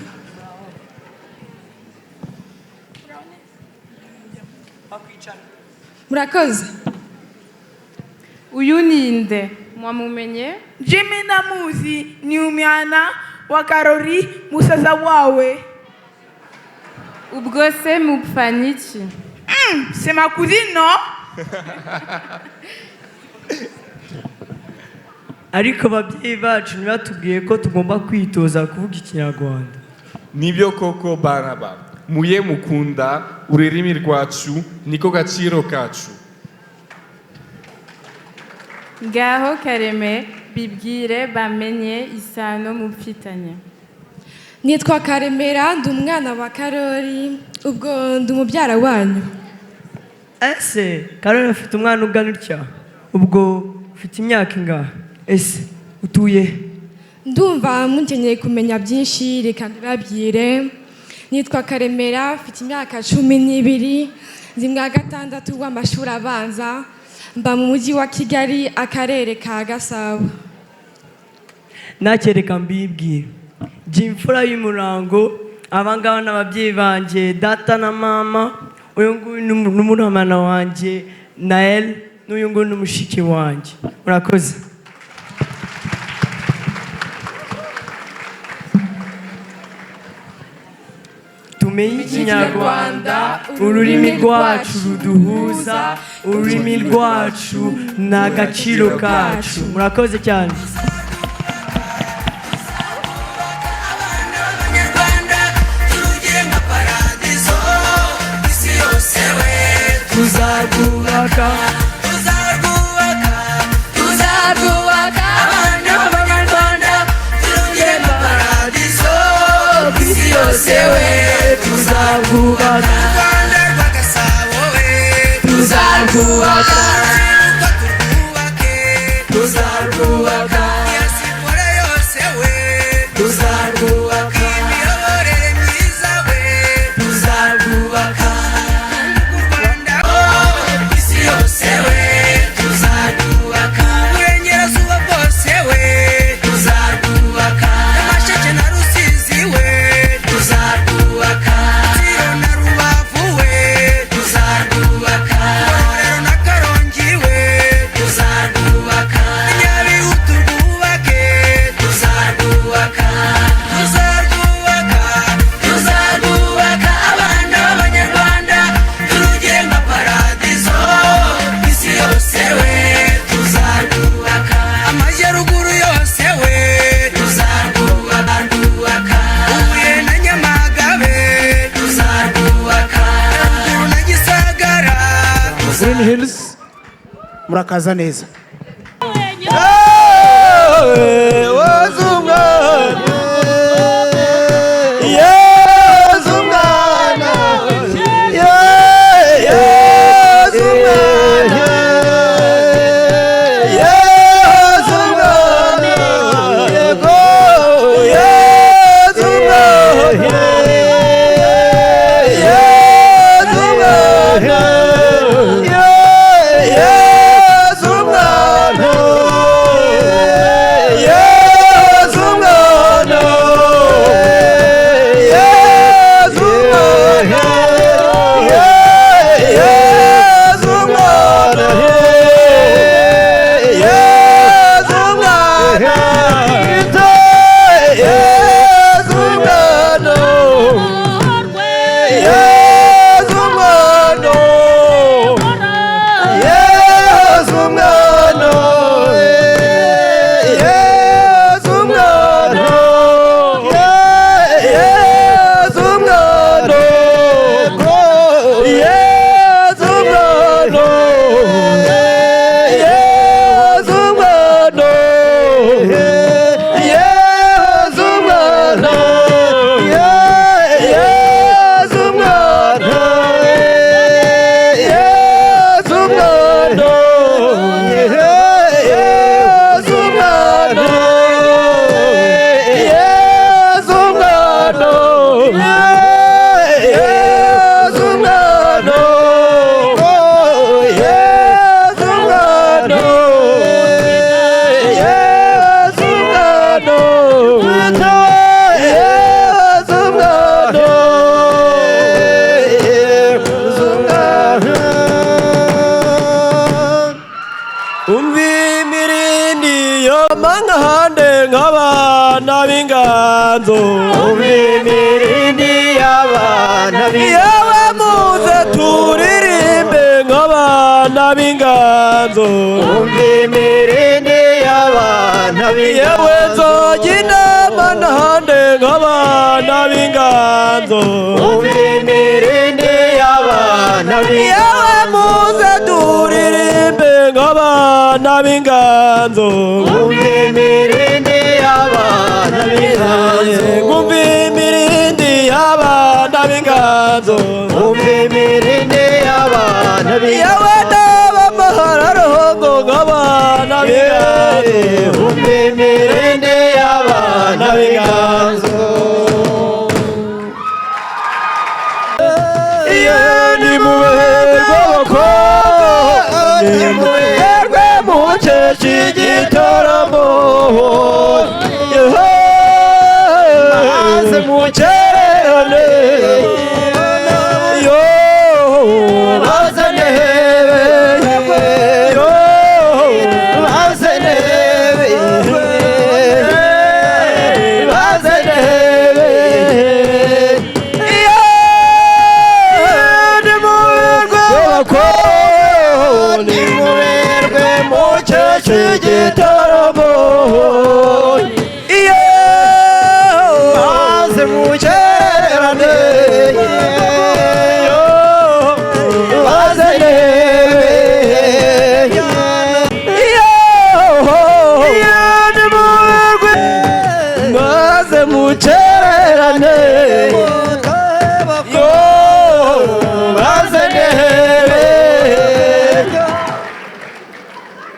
Murakoze. Uyu ni nde? Mwamumenye? Jimmy ndamuzi ni umwana wa Karori musaza wawe. Ubwo se mupfana iki? C'est ma cousine, non? Ariko ababyeyi bacu ntibatubwiye ko tugomba kwitoza kuvuga ikinyarwanda. Nibyo koko baraba muye mukunda ururimi rwacu niko gaciro kacu. Ngaho Kareme bibwire bamenye isano mufitanye. Nitwa Karemera ndi umwana wa Karori ubwo ndi umubyara wanyu. Ese Karori afite umwana ungana utya? Ubwo ufite imyaka ingahe? Ese utuye? Ndumva mukeneye kumenya byinshi reka mbibabwire. Nitwa Karemera mfite imyaka 12 ndi mu wa 6 w'amashuri abanza mba mu mujyi wa Kigali akarere ka Gasabo. Nakereka mbibwire. Jya imfura y'umurango abangaba n'ababyeyi banjye data na mama uyu nguyu ni murumuna wanjye Nael n'uyu nguyu ni mushiki wanjye. Murakoze. Tumenye ikinyarwanda ururimi rwacu ruduhuza ururimi rwacu ni agaciro kacu. Murakoze cyane. Tuzarwubaka tuzarwubaka tuzarwubaka abana b'abanyarwanda turugire nka paradizo ku isi yose we tuzarwubaka u Rwanda rwa Gasabo we tuzarwubaka tuzarwubaka diaspora yose we tuzarwubaka imiyoborere myiza we tuzarwubaka u Rwanda isi yose we tuzarwubaka uburengerazuba bwose we tuzarwubaka Nyamasheke na Rusizi we tuzarwubaka Rutsiro na Rubavu we tuzarwubaka Ngororero na Karongi. Murakaza neza.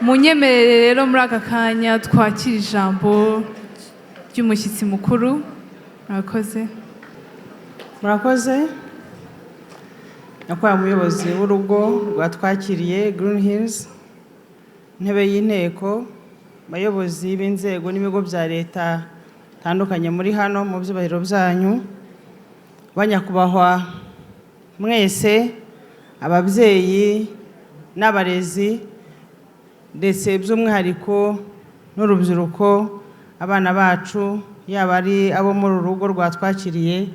Munyemerere rero muri aka kanya twakira ijambo ry'umushyitsi mukuru. Murakoze. Murakoze nyakubahwa muyobozi w'urugo rwatwakiriye Green Hills, intebe y'inteko, abayobozi b'inzego n'ibigo bya leta bitandukanye muri hano mu byubahiro byanyu, banyakubahwa mwese, ababyeyi n'abarezi, ndetse by'umwihariko n'urubyiruko, abana bacu, yaba ari abo muri uru rugo rwatwakiriye,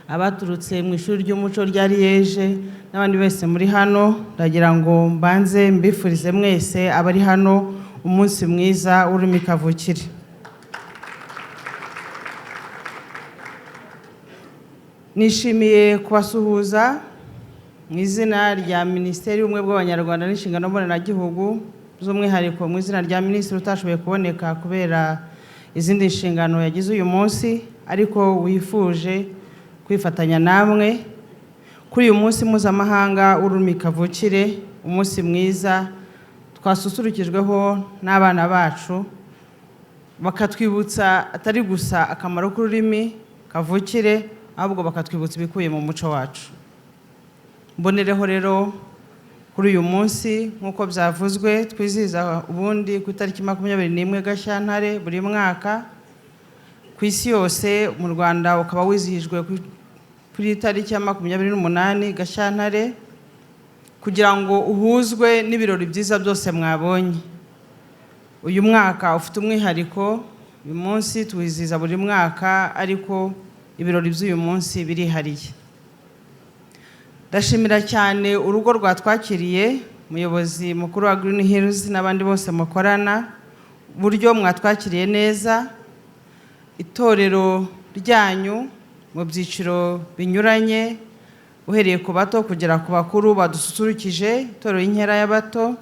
abaturutse mu ishuri ry'umuco rya Liège n'abandi bese muri hano, ndagira ngo mbanze mbifurize mwese abari hano umunsi mwiza w'ururimi kavukire. Nishimiye kubasuhuza mu izina rya Minisiteri y'Ubumwe bw'Abanyarwanda n'Inshingano Mboneragihugu, By'umwihariko mu izina rya minisitiri utashoboye kuboneka kubera izindi nshingano yagize uyu munsi, ariko wifuje kwifatanya namwe kuri uyu munsi mpuzamahanga w'ururimi kavukire, umunsi mwiza twasusurukijweho n'abana bacu, bakatwibutsa atari gusa akamaro k'ururimi kavukire, ahubwo bakatwibutsa ibikubiye mu muco wacu. Mbonereho rero kuri uyu munsi, nk'uko byavuzwe, twizihiza ubundi ku itariki 21 Gashyantare buri mwaka ku isi yose, mu Rwanda ukaba wizihijwe kuri tariki ya 28 Gashyantare, kugira ngo uhuzwe n'ibirori byiza byose mwabonye. Uyu mwaka ufite umwihariko, uyu munsi tuwizihiza buri mwaka, ariko ibirori by'uyu munsi birihariye. Ndashimira cyane urugo rwatwakiriye, umuyobozi mukuru wa Green Hills n'abandi bose mukorana, uburyo mwatwakiriye neza, itorero ryanyu mu byiciro binyuranye, uhereye ku bato kugera ku bakuru badususurukije, itorero y'inkera y'abato.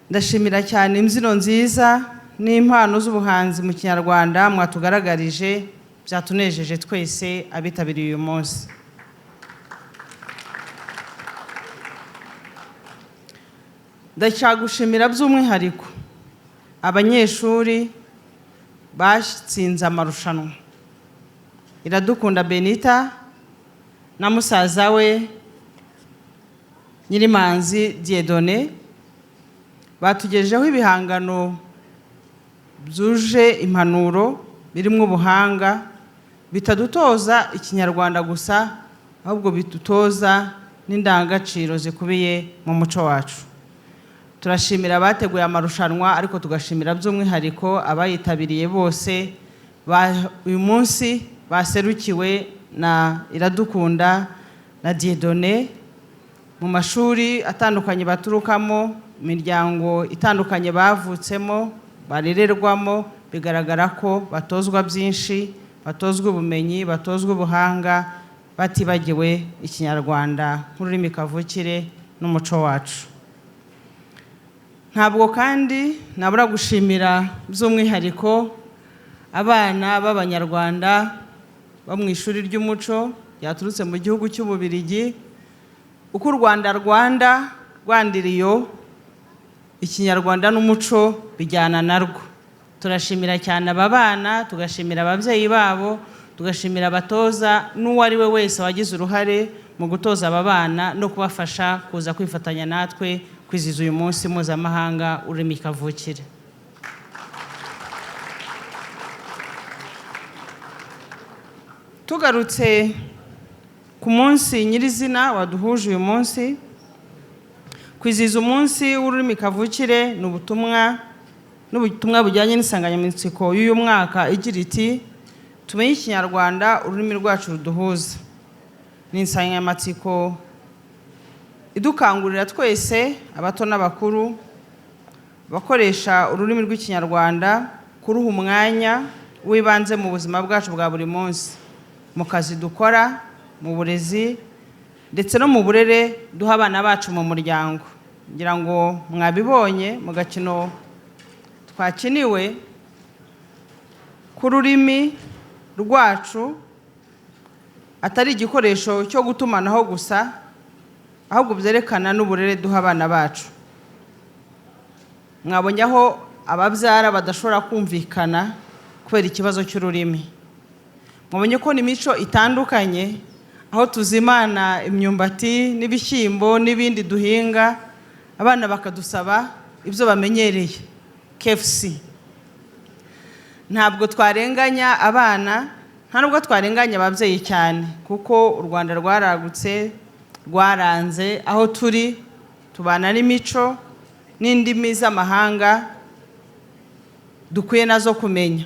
Ndashimira cyane imbyino nziza n'impano z'ubuhanzi mu Kinyarwanda mwatugaragarije, byatunejeje twese abitabiriye uyu munsi. Ndacyagushimira by'umwihariko abanyeshuri batsinze amarushanwa, Iradukunda Benita na musaza we Nyirimanzi Dieudonné, batugejejeho ibihangano byuje impanuro, birimo ubuhanga, bitadutoza Ikinyarwanda gusa, ahubwo bidutoza n'indangagaciro zikubiye mu muco wacu. Turashimira abateguye amarushanwa, ariko tugashimira by'umwihariko abayitabiriye bose uyu munsi baserukiwe na Iradukunda na Dieudonné, mu mashuri atandukanye baturukamo, imiryango itandukanye bavutsemo, barererwamo, bigaragara ko batozwa byinshi, batozwa ubumenyi, batozwa ubuhanga, batibagiwe Ikinyarwanda nk'ururimi kavukire n'umuco wacu. Ntabwo kandi nabura gushimira by'umwihariko abana b'Abanyarwanda bo mu ishuri ry'umuco ryaturutse mu gihugu cy'Ububiligi. Uko u Rwanda rwandiriyo, Ikinyarwanda n'umuco bijyana narwo. Turashimira cyane aba bana, tugashimira ababyeyi babo, tugashimira abatoza n'uwo ari we wese wagize uruhare mu gutoza aba bana no kubafasha kuza kwifatanya natwe kwizihiza uyu munsi mpuzamahanga w'ururimi kavukire. Tugarutse ku munsi nyirizina waduhuje uyu munsi, kwizihiza umunsi w'ururimi kavukire ni ubutumwa bujyanye n'insanganyamatsiko y'uyu mwaka igira iti: tumenye Ikinyarwanda, ururimi rwacu ruduhuza. Ni insanganyamatsiko idukangurira twese, abato n'abakuru, abakoresha ururimi rw'Ikinyarwanda, kuruha umwanya w'ibanze mu buzima bwacu bwa buri munsi, mu kazi dukora, mu burezi ndetse no mu burere duha abana bacu mu muryango. Ngira ngo mwabibonye mu gakino twakiniwe ku rurimi rwacu atari igikoresho cyo gutumanaho gusa, ahubwo byerekana n'uburere duha abana bacu. Mwabonye aho ababyara badashobora kumvikana kubera ikibazo cy'ururimi. Mwabonye ko n'imico itandukanye, aho tuzimana imyumbati n'ibishyimbo n'ibindi duhinga, abana bakadusaba ibyo bamenyereye, KFC. Ntabwo twarenganya abana, nta nubwo twarenganya ababyeyi cyane, kuko u Rwanda rwaragutse, rwaranze, aho turi tubana n'imico n'indimi z'amahanga dukwiye nazo kumenya.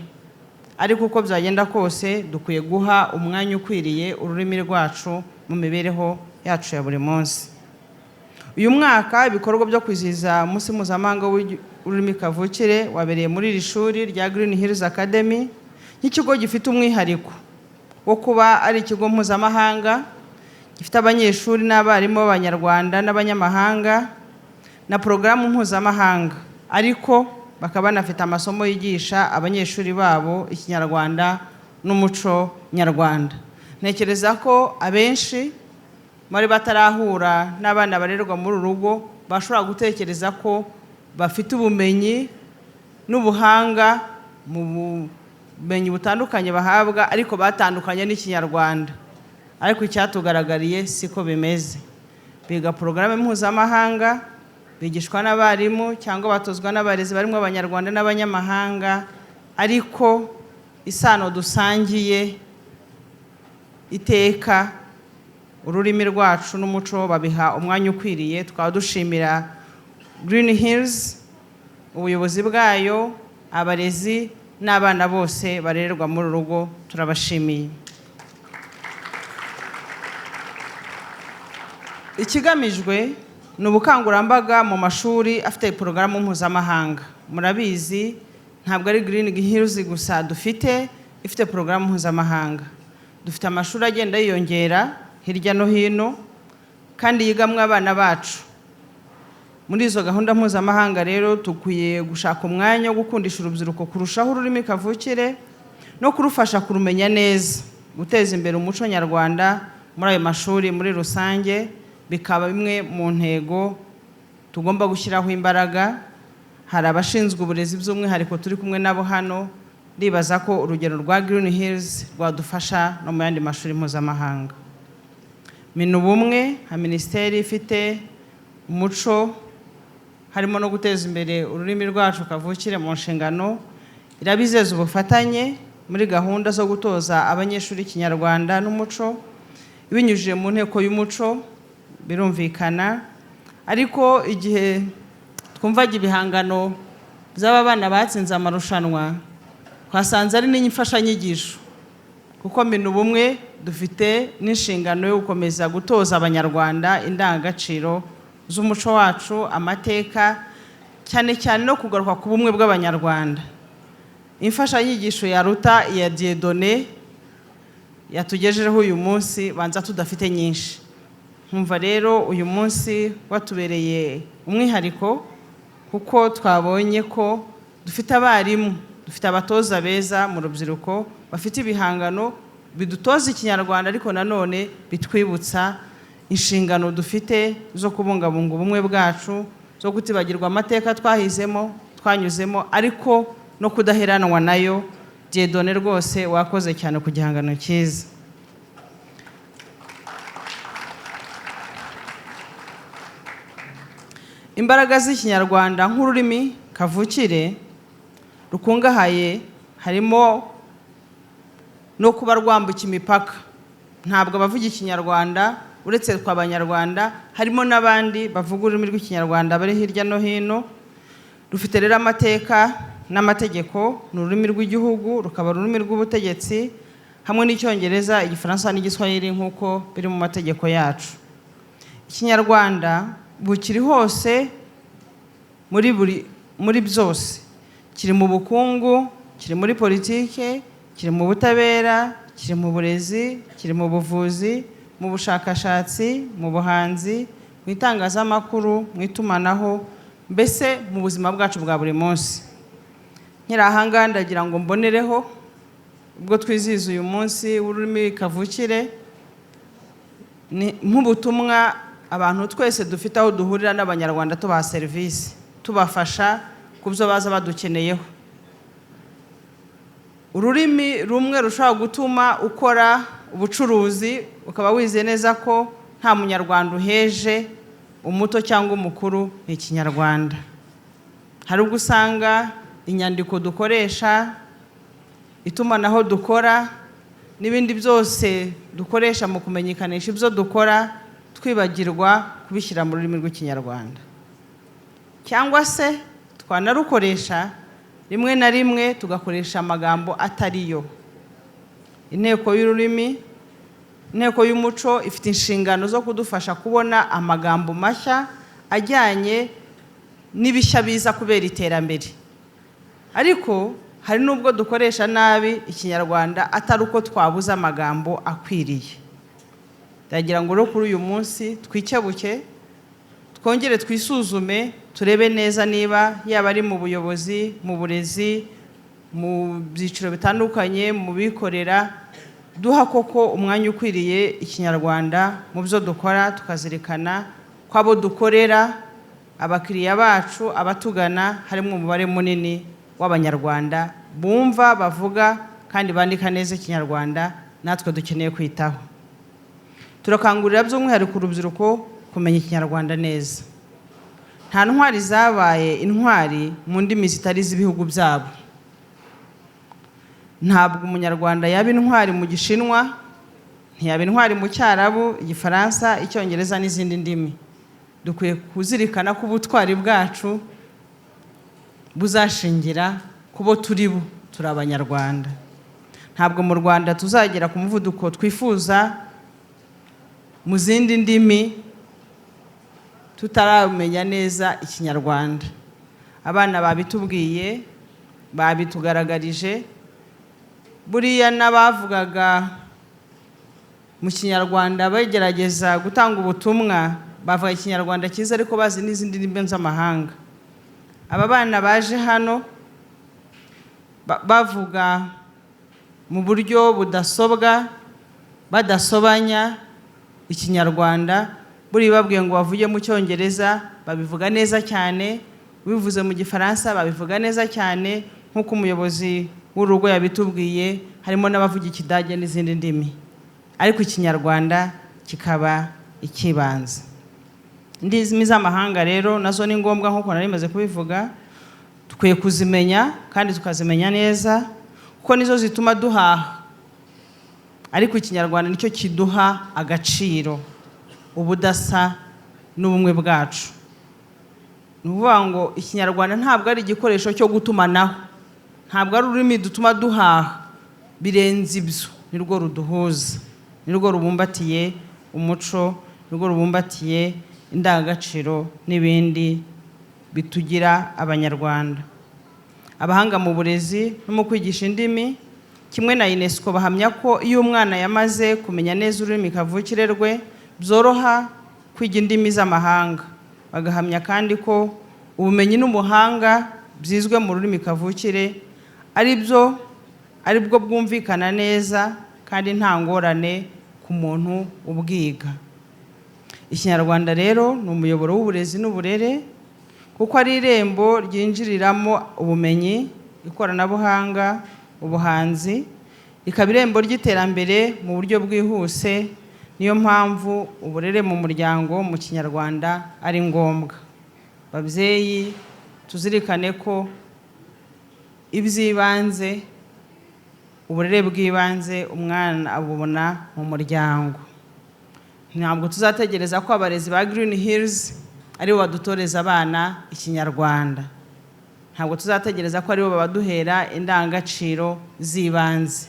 Ariko uko byagenda kose dukwiye guha umwanya ukwiriye ururimi rwacu mu mibereho yacu ya buri munsi. Uyu mwaka ibikorwa byo kwizihiza umunsi mpuzamahanga w'ururimi kavukire wabereye muri iri shuri rya Green Hills Academy, nk'ikigo gifite umwihariko wo kuba ari ikigo mpuzamahanga gifite abanyeshuri n'abarimu b'Abanyarwanda n'abanyamahanga na porogaramu mpuzamahanga. Ariko bakaba banafite amasomo yigisha abanyeshuri babo Ikinyarwanda n'umuco nyarwanda. Ntekereza ko abenshi bari batarahura n'abana barererwa muri uru rugo bashobora gutekereza ko bafite ubumenyi n'ubuhanga mu bumenyi butandukanye bahabwa, ariko batandukanye n'Ikinyarwanda. Ariko icyatugaragariye siko bimeze. Biga porogaramu mpuzamahanga, bigishwa n'abarimu cyangwa batozwa n'abarezi barimo Abanyarwanda n'abanyamahanga, ariko isano dusangiye iteka, ururimi rwacu n'umuco, babiha umwanya ukwiriye. Tukaba dushimira Green Hills, ubuyobozi bwayo, abarezi n'abana bose barererwa muri uru rugo. Turabashimiye. Ikigamijwe ni ubukangurambaga mu mashuri afite porogaramu mpuzamahanga. Murabizi, ntabwo ari Green Hills gusa dufite ifite porogaramu mpuzamahanga. Dufite amashuri agenda yiyongera hirya no hino kandi yigamwo abana bacu. Muri izo gahunda mpuzamahanga rero, dukwiye gushaka umwanya wo gukundisha urubyiruko kurushaho ururimi kavukire no kurufasha kurumenya neza, guteza imbere umuco nyarwanda muri ayo mashuri muri rusange bikaba bimwe mu ntego tugomba gushyiraho imbaraga. Hari abashinzwe uburezi by'umwihariko turi kumwe nabo hano. Ndibaza ko urugero rwa Green Hills rwadufasha no mu yandi mashuri mpuzamahanga. Minubumwe nka minisiteri ifite umuco, harimo no guteza imbere ururimi rwacu kavukire mu nshingano, irabizeza ubufatanye muri gahunda zo gutoza abanyeshuri Ikinyarwanda n'umuco binyujije mu Nteko y'Umuco. Birumvikana, ariko igihe twumvaga ibihangano by'aba bana batsinze amarushanwa, twasanze ari n'imfashanyigisho, kuko Minubumwe dufite n'inshingano yo gukomeza gutoza Abanyarwanda indangagaciro z'umuco wacu, amateka, cyane cyane no kugaruka ku bumwe bw'Abanyarwanda. Imfashanyigisho ya Ruta ya Dieudonné yatugejejeho uyu munsi banza tudafite nyinshi. Nkumva rero uyu munsi watubereye umwihariko, kuko twabonye ko dufite abarimu, dufite abatoza beza mu rubyiruko bafite ibihangano bidutoza Ikinyarwanda, ariko nanone bitwibutsa inshingano dufite zo kubungabunga ubumwe bwacu, zo kutibagirwa amateka twahizemo, twanyuzemo, ariko no kudaheranwa nayo. Dieudonné, rwose wakoze cyane ku gihangano cyiza. Imbaraga z'Ikinyarwanda nk'ururimi kavukire rukungahaye harimo no kuba rwambuka imipaka. Ntabwo abavuga Ikinyarwanda uretse twe Abanyarwanda, harimo n'abandi bavuga ururimi rw'Ikinyarwanda bari hirya no hino. Rufite rero amateka n'amategeko, ni ururimi rw'igihugu, rukaba ururimi rw'ubutegetsi hamwe n'Icyongereza, Igifaransa n'Igiswahili nk'uko biri mu mategeko yacu. Ikinyarwanda bukiri hose muri byose. Kiri mu bukungu, kiri muri politike, kiri mu butabera, kiri mu burezi, kiri mu buvuzi, mu bushakashatsi, mu buhanzi, mu itangazamakuru, mu itumanaho, mbese mu buzima bwacu bwa buri munsi. Nkiri aha ngaha ndagira ngo mbonereho ubwo twizihiza uyu munsi w'ururimi kavukire, ni nk'ubutumwa abantu twese dufite aho duhurira n'Abanyarwanda, tubaha serivisi, tubafasha ku byo baza badukeneyeho. Ururimi rumwe rushobora gutuma ukora ubucuruzi ukaba wizeye neza ko nta Munyarwanda uheje, umuto cyangwa umukuru, ni Ikinyarwanda. Hari ubwo usanga inyandiko dukoresha, itumanaho dukora n'ibindi byose dukoresha mu kumenyekanisha ibyo dukora, twibagirwa kubishyira mu rurimi rw'Ikinyarwanda, cyangwa se twanarukoresha rimwe na rimwe tugakoresha amagambo atariyo. Inteko y'ururimi, Inteko y'Umuco ifite inshingano zo kudufasha kubona amagambo mashya ajyanye n'ibishya biza kubera iterambere. Ariko hari n'ubwo dukoresha nabi Ikinyarwanda atari uko twabuze amagambo akwiriye. Ndagira ngo rero kuri uyu munsi twikebuke, twongere twisuzume, Turebe neza niba yaba ari mu buyobozi, mu burezi, mu byiciro bitandukanye, mu bikorera, duha koko umwanya ukwiriye Ikinyarwanda mu byo dukora, tukazirikana ko abo dukorera, abakiriya bacu, abatugana, harimo umubare munini w'Abanyarwanda bumva, bavuga kandi bandika neza Ikinyarwanda, natwe dukeneye kwitaho. Turakangurira by'umwihariko urubyiruko kumenya Ikinyarwanda neza. Nta ntwari zabaye intwari mu ndimi zitari iz'ibihugu byabo. Ntabwo Umunyarwanda yaba intwari mu Gishinwa, ntiyaba intwari mu Cyarabu, Igifaransa, Icyongereza n'izindi ndimi. Dukwiye kuzirikana ko ubutwari bwacu buzashingira ku bo turi bo, turi Abanyarwanda. Ntabwo mu Rwanda tuzagera ku muvuduko twifuza mu zindi ndimi tutaramenya neza Ikinyarwanda. Abana babitubwiye, babitugaragarije. Buriya n'abavugaga mu Kinyarwanda bagerageza gutanga ubutumwa, bavuga Ikinyarwanda cyiza ariko bazi n'izindi ndimi z'amahanga. Aba bana baje hano bavuga mu buryo budasobwa, badasobanya Ikinyarwanda. Buriya babwiye ngo bavuge mu Cyongereza babivuga neza cyane, bivuze mu Gifaransa babivuga neza cyane, nk'uko umuyobozi w'urugo yabitubwiye, harimo n'abavuga Ikidage n'izindi ndimi, ariko Ikinyarwanda kikaba ikibanza. Indimi z'amahanga rero nazo ni ngombwa, nk'uko nari maze kubivuga, dukwiye kuzimenya kandi tukazimenya neza, kuko nizo zituma duhaha, ariko Ikinyarwanda nicyo kiduha agaciro, ubudasa n'ubumwe bwacu. Ni ukuvuga ngo Ikinyarwanda ntabwo ari igikoresho cyo gutumanaho, ntabwo ari ururimi dutuma duhaha, birenze ibyo, nirwo ruduhuza, nirwo rubumbatiye umuco, nirwo rubumbatiye indangagaciro n'ibindi bitugira Abanyarwanda. Abahanga mu burezi no mu kwigisha indimi kimwe na UNESCO bahamya ko iyo umwana yamaze kumenya neza ururimi kavukire rwe, byoroha kwiga indimi z'amahanga. Bagahamya kandi ko ubumenyi n'ubuhanga byizwe mu rurimi kavukire ari bwo bwumvikana neza kandi nta ngorane ku muntu ubwiga. Ikinyarwanda rero ni umuyoboro w'uburezi n'uburere, kuko ari irembo ryinjiriramo ubumenyi, ikoranabuhanga, ubuhanzi, rikaba irembo ry'iterambere mu buryo bwihuse. Niyo mpamvu uburere mu muryango mu Kinyarwanda ari ngombwa. Babyeyi, tuzirikane ko iby'ibanze, uburere bw'ibanze umwana abubona mu muryango. Ntabwo tuzategereza ko abarezi ba Green Hills aribo badutoreza abana Ikinyarwanda, ntabwo tuzategereza ko aribo babaduhera indangagaciro z'ibanze.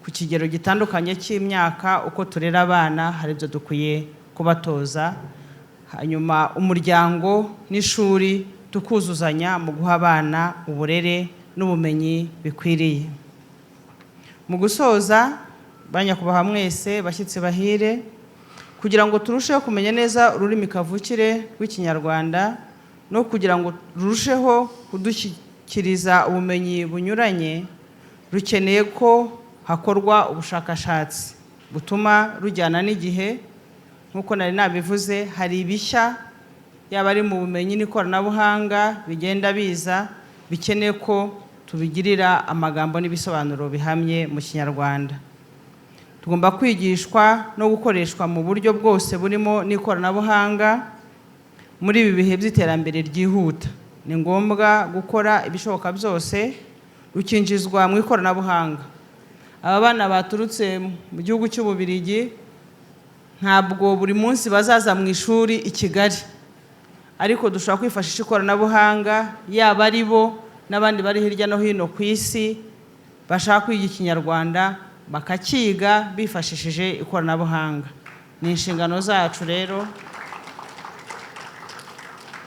Ku kigero gitandukanye cy'imyaka, uko turera abana hari ibyo dukwiye kubatoza, hanyuma umuryango n'ishuri tukuzuzanya mu guha abana uburere n'ubumenyi bikwiriye. Mu gusoza, ba nyakubahwa mwese bashyitsi bahire, kugira ngo turusheho kumenya neza ururimi kavukire rw'Ikinyarwanda no kugira ngo rurusheho kudushyikiriza ubumenyi bunyuranye, rukeneye ko hakorwa ubushakashatsi butuma rujyana n'igihe. Nk'uko nari nabivuze, hari ibishya yaba ari mu bumenyi n'ikoranabuhanga bigenda biza, bikeneye ko tubigirira amagambo n'ibisobanuro bihamye mu Kinyarwanda. Tugomba kwigishwa no gukoreshwa mu buryo bwose burimo n'ikoranabuhanga muri ibi bihe by'iterambere ryihuta. Ni ngombwa gukora ibishoboka byose rukinjizwa mu ikoranabuhanga. Aba bana baturutse mu gihugu cy'Ububirigi ntabwo buri munsi bazaza mu ishuri i Kigali, ariko dushobora kwifashisha ikoranabuhanga, yaba ari bo n'abandi bari hirya no hino ku isi bashaka kwiga Ikinyarwanda bakakiga bifashishije ikoranabuhanga. Ni inshingano zacu rero,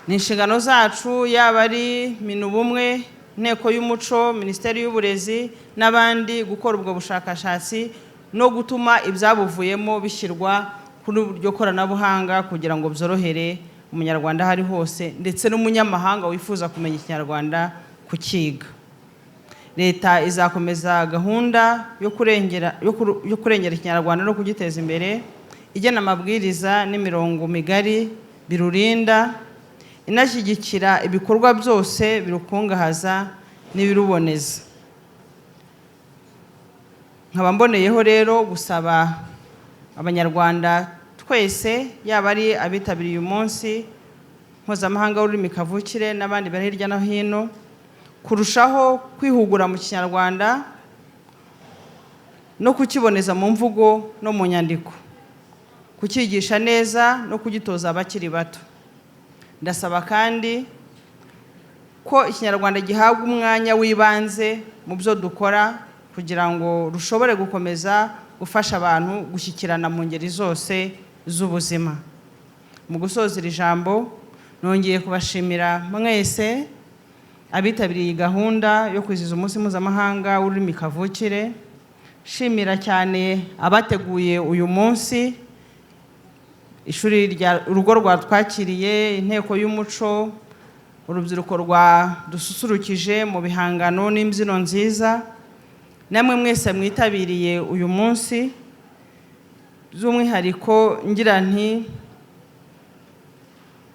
ni inshingano zacu, yaba ari Minubumwe, Inteko y'Umuco, Minisiteri y'Uburezi n'abandi, gukora ubwo bushakashatsi no gutuma ibyabuvuyemo bishyirwa kuri iryo koranabuhanga kugira ngo byorohere Umunyarwanda aho ari hose, ndetse n'umunyamahanga wifuza kumenya Ikinyarwanda kukiga. Leta izakomeza gahunda yo kurengera Ikinyarwanda no kugiteza imbere, igena amabwiriza n'imirongo migari birurinda, inashyigikira ibikorwa byose birukungahaza n'ibiruboneza. Nkaba mboneyeho rero gusaba Abanyarwanda twese, yaba ari abitabiriye uyu munsi mpuzamahanga w'ururimi kavukire n'abandi bari hirya no hino, kurushaho kwihugura mu Kinyarwanda no kukiboneza mu mvugo no mu nyandiko, kucyigisha neza no kugitoza abakiri bato. Ndasaba kandi ko Ikinyarwanda gihabwa umwanya w'ibanze mu byo dukora, kugira ngo rushobore gukomeza gufasha abantu gushyikirana mu ngeri zose z'ubuzima. Mu gusoza iri jambo, nongeye kubashimira mwese abitabiriye iyi gahunda yo kwizihiza umunsi mpuzamahanga w'ururimi kavukire, shimira cyane abateguye uyu munsi, ishuri rya urugo rwatwakiriye, inteko y'umuco, urubyiruko rwadususurukije mu bihangano n'imbyino nziza, namwe mwese mwitabiriye uyu munsi. By'umwihariko ngira nti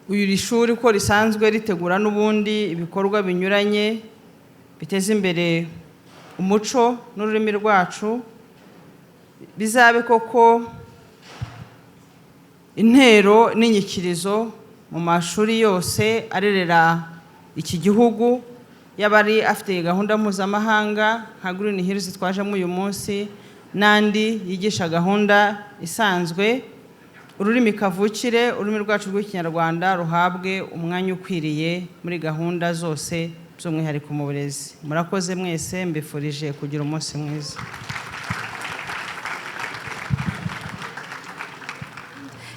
uyu iri shuri uko risanzwe ritegura n'ubundi ibikorwa binyuranye biteza imbere umuco n'ururimi rwacu, bizabe koko intero n'inyikirizo mu mashuri yose arerera iki gihugu, yaba ari afite gahunda mpuzamahanga nka Green Hills twajemo uyu munsi n'andi yigisha gahunda isanzwe, ururimi kavukire, ururimi rwacu rw'Ikinyarwanda, ruhabwe umwanya ukwiriye muri gahunda zose, by'umwihariko mu burezi. Murakoze mwese, mbifurije kugira umunsi mwiza.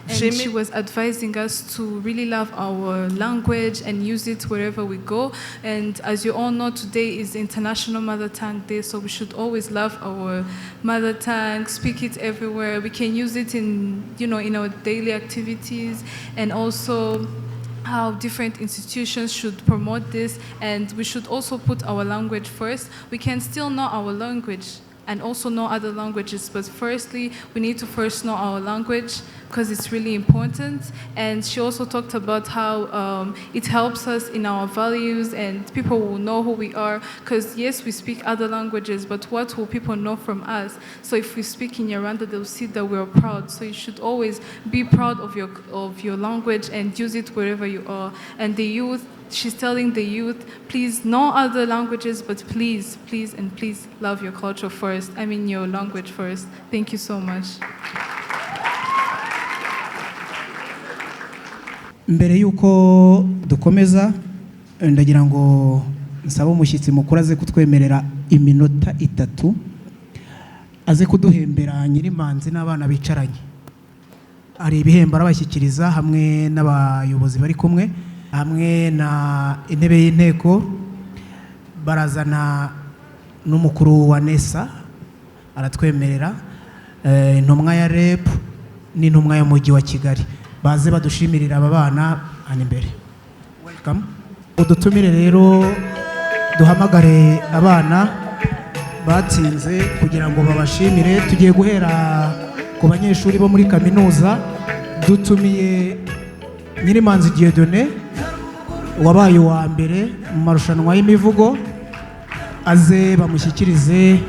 And Shimi- she was advising us to really love our language and use it wherever we go. And as you all know, today is International Mother Tongue Day, so we should always love our mother tongue, speak it everywhere. We can use it in our daily activities, and also how different institutions should promote this. And we should also put our language first. We can still know our language and also know other languages, but firstly, we need to first know our language because it's really important. And she also talked about how it helps us in our values and people will know who we are, because yes, we speak other languages, but what will people know from us? So if we speak in Kinyarwanda, they'll see that we are proud. So you should always be proud of your language and use it wherever you are. And the youth, she's telling the youth, please know other languages, but please, please, and please love your culture first. I mean, your language first. Thank you so much. Mbere y'uko dukomeza, ndagira ngo nsabe umushyitsi mukuru aze kutwemerera iminota 3, aze kuduhembera Nyirimanzi n'abana bicaranye. Hari ibihembo arabashyikiriza hamwe n'abayobozi bari kumwe, hamwe na intebe y'inteko, barazana n'umukuru wa NESA aratwemerera, intumwa ya REB n'intumwa y'umujyi wa Kigali, baze badushimirira aba bana hano imbere. Welcome. Udutumire rero, duhamagare abana batsinze kugira ngo babashimire. Tugiye guhera ku banyeshuri bo muri kaminuza. Dutumiye Nyirimanzi Dieudonné wabaye uwa mbere mu marushanwa y'imivugo, aze bamushyikirize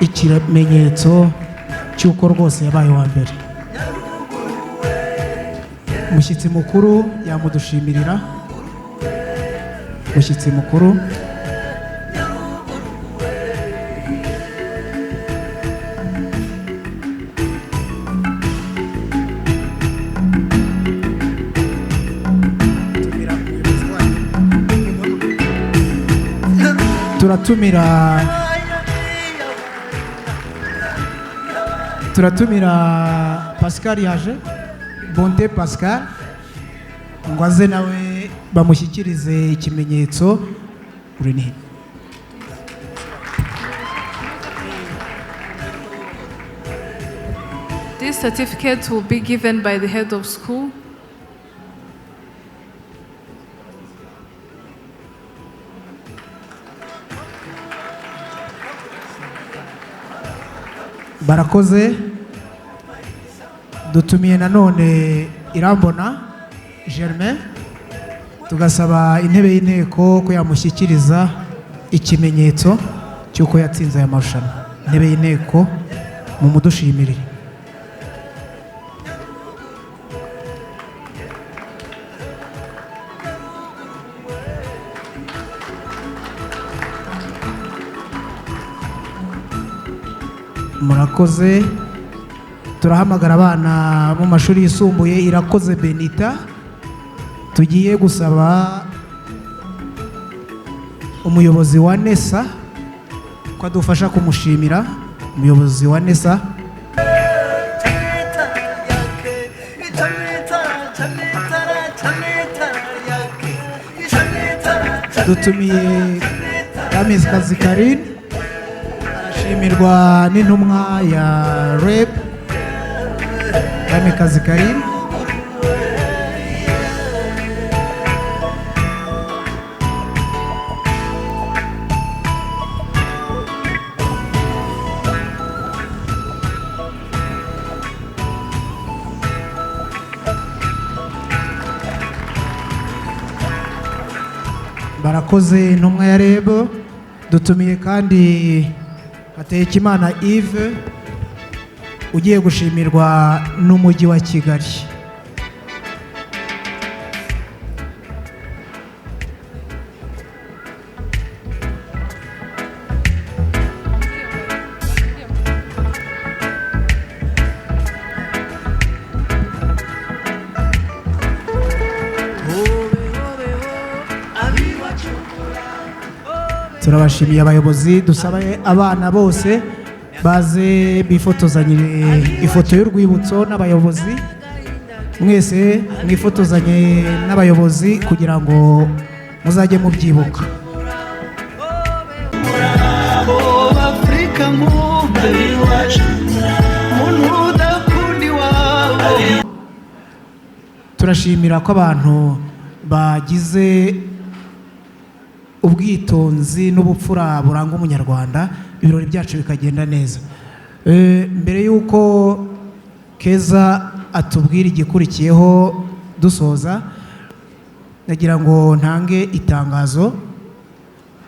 ikimenyetso cy'uko rwose yabaye uwa mbere. Umushyitsi mukuru yamudushimirira. Umushyitsi mukuru. Turatumira Pascal yaje, Bonte Pascal, ngo aze nawe bamushyikirize ikimenyetso. Uri. This certificate will be given by the head of school. Barakoze. Dutumiye nanone Irambona Germain, tugasaba intebe y'inteko ko yamushyikiriza ikimenyetso cy'uko yatsinze aya marushanwa. Intebe y'inteko mumudushimire. Murakoze. Turahamagara abana mu mashuri yisumbuye Irakoze Benita. Tugiye gusaba umuyobozi wa NESA ko adufasha kumushimira. Umuyobozi wa NESA. Dutumiye Kamikazi Karine, arashimirwa n'intumwa ya REB. Kamikazi Karine. Barakoze intumwa ya REB. Dutumiye kandi Hategekimana Yves ugiye gushimirwa n'umujyi wa Kigali. Turabashimiye abayobozi. Dusaba abana bose baze bifotozanye ifoto y'urwibutso n'abayobozi. Mwese mwifotozanye n'abayobozi kugira ngo muzajye mubyibuka. Turashimira ko abantu bagize ubwitonzi n'ubupfura buranga umunyarwanda, ibirori byacu bikagenda neza. Mbere y'uko Keza atubwira igikurikiyeho dusoza, nagira ngo ntange itangazo.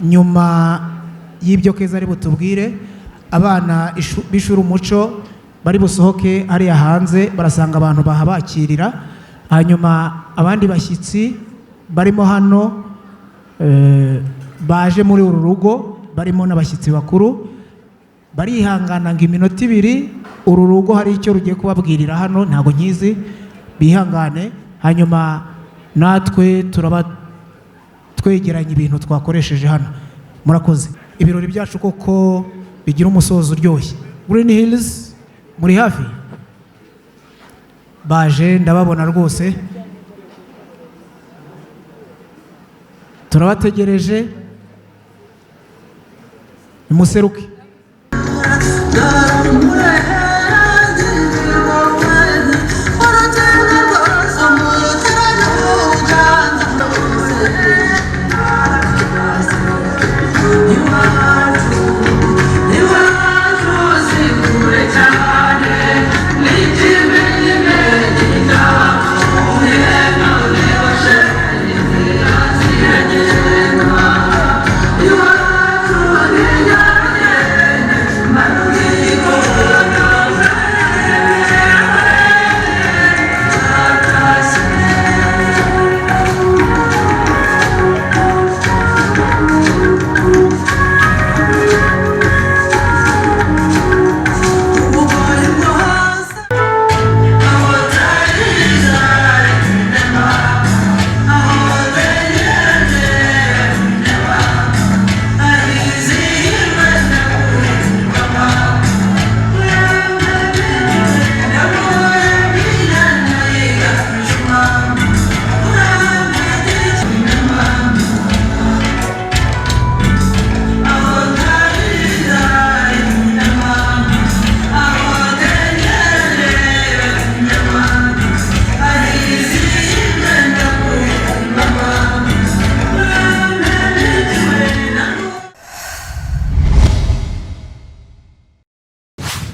Nyuma y'ibyo Keza ari butubwire, abana b'ishuri umuco bari busohoke hariya hanze, barasanga abantu bahabakirira. Hanyuma abandi bashyitsi barimo hano baje muri uru rugo, barimo n'abashyitsi bakuru, barihangana ngo iminota ibiri. Uru rugo hari icyo rugiye kubabwirira hano, ntago nkizi, bihangane. Hanyuma natwe turaba twegeranya ibintu twakoresheje hano. Murakoze. Ibirori byacu koko bigira umusozo uryoshye. Green Hills muri hafi baje, ndababona rwose, turabategereje, nimuseruke.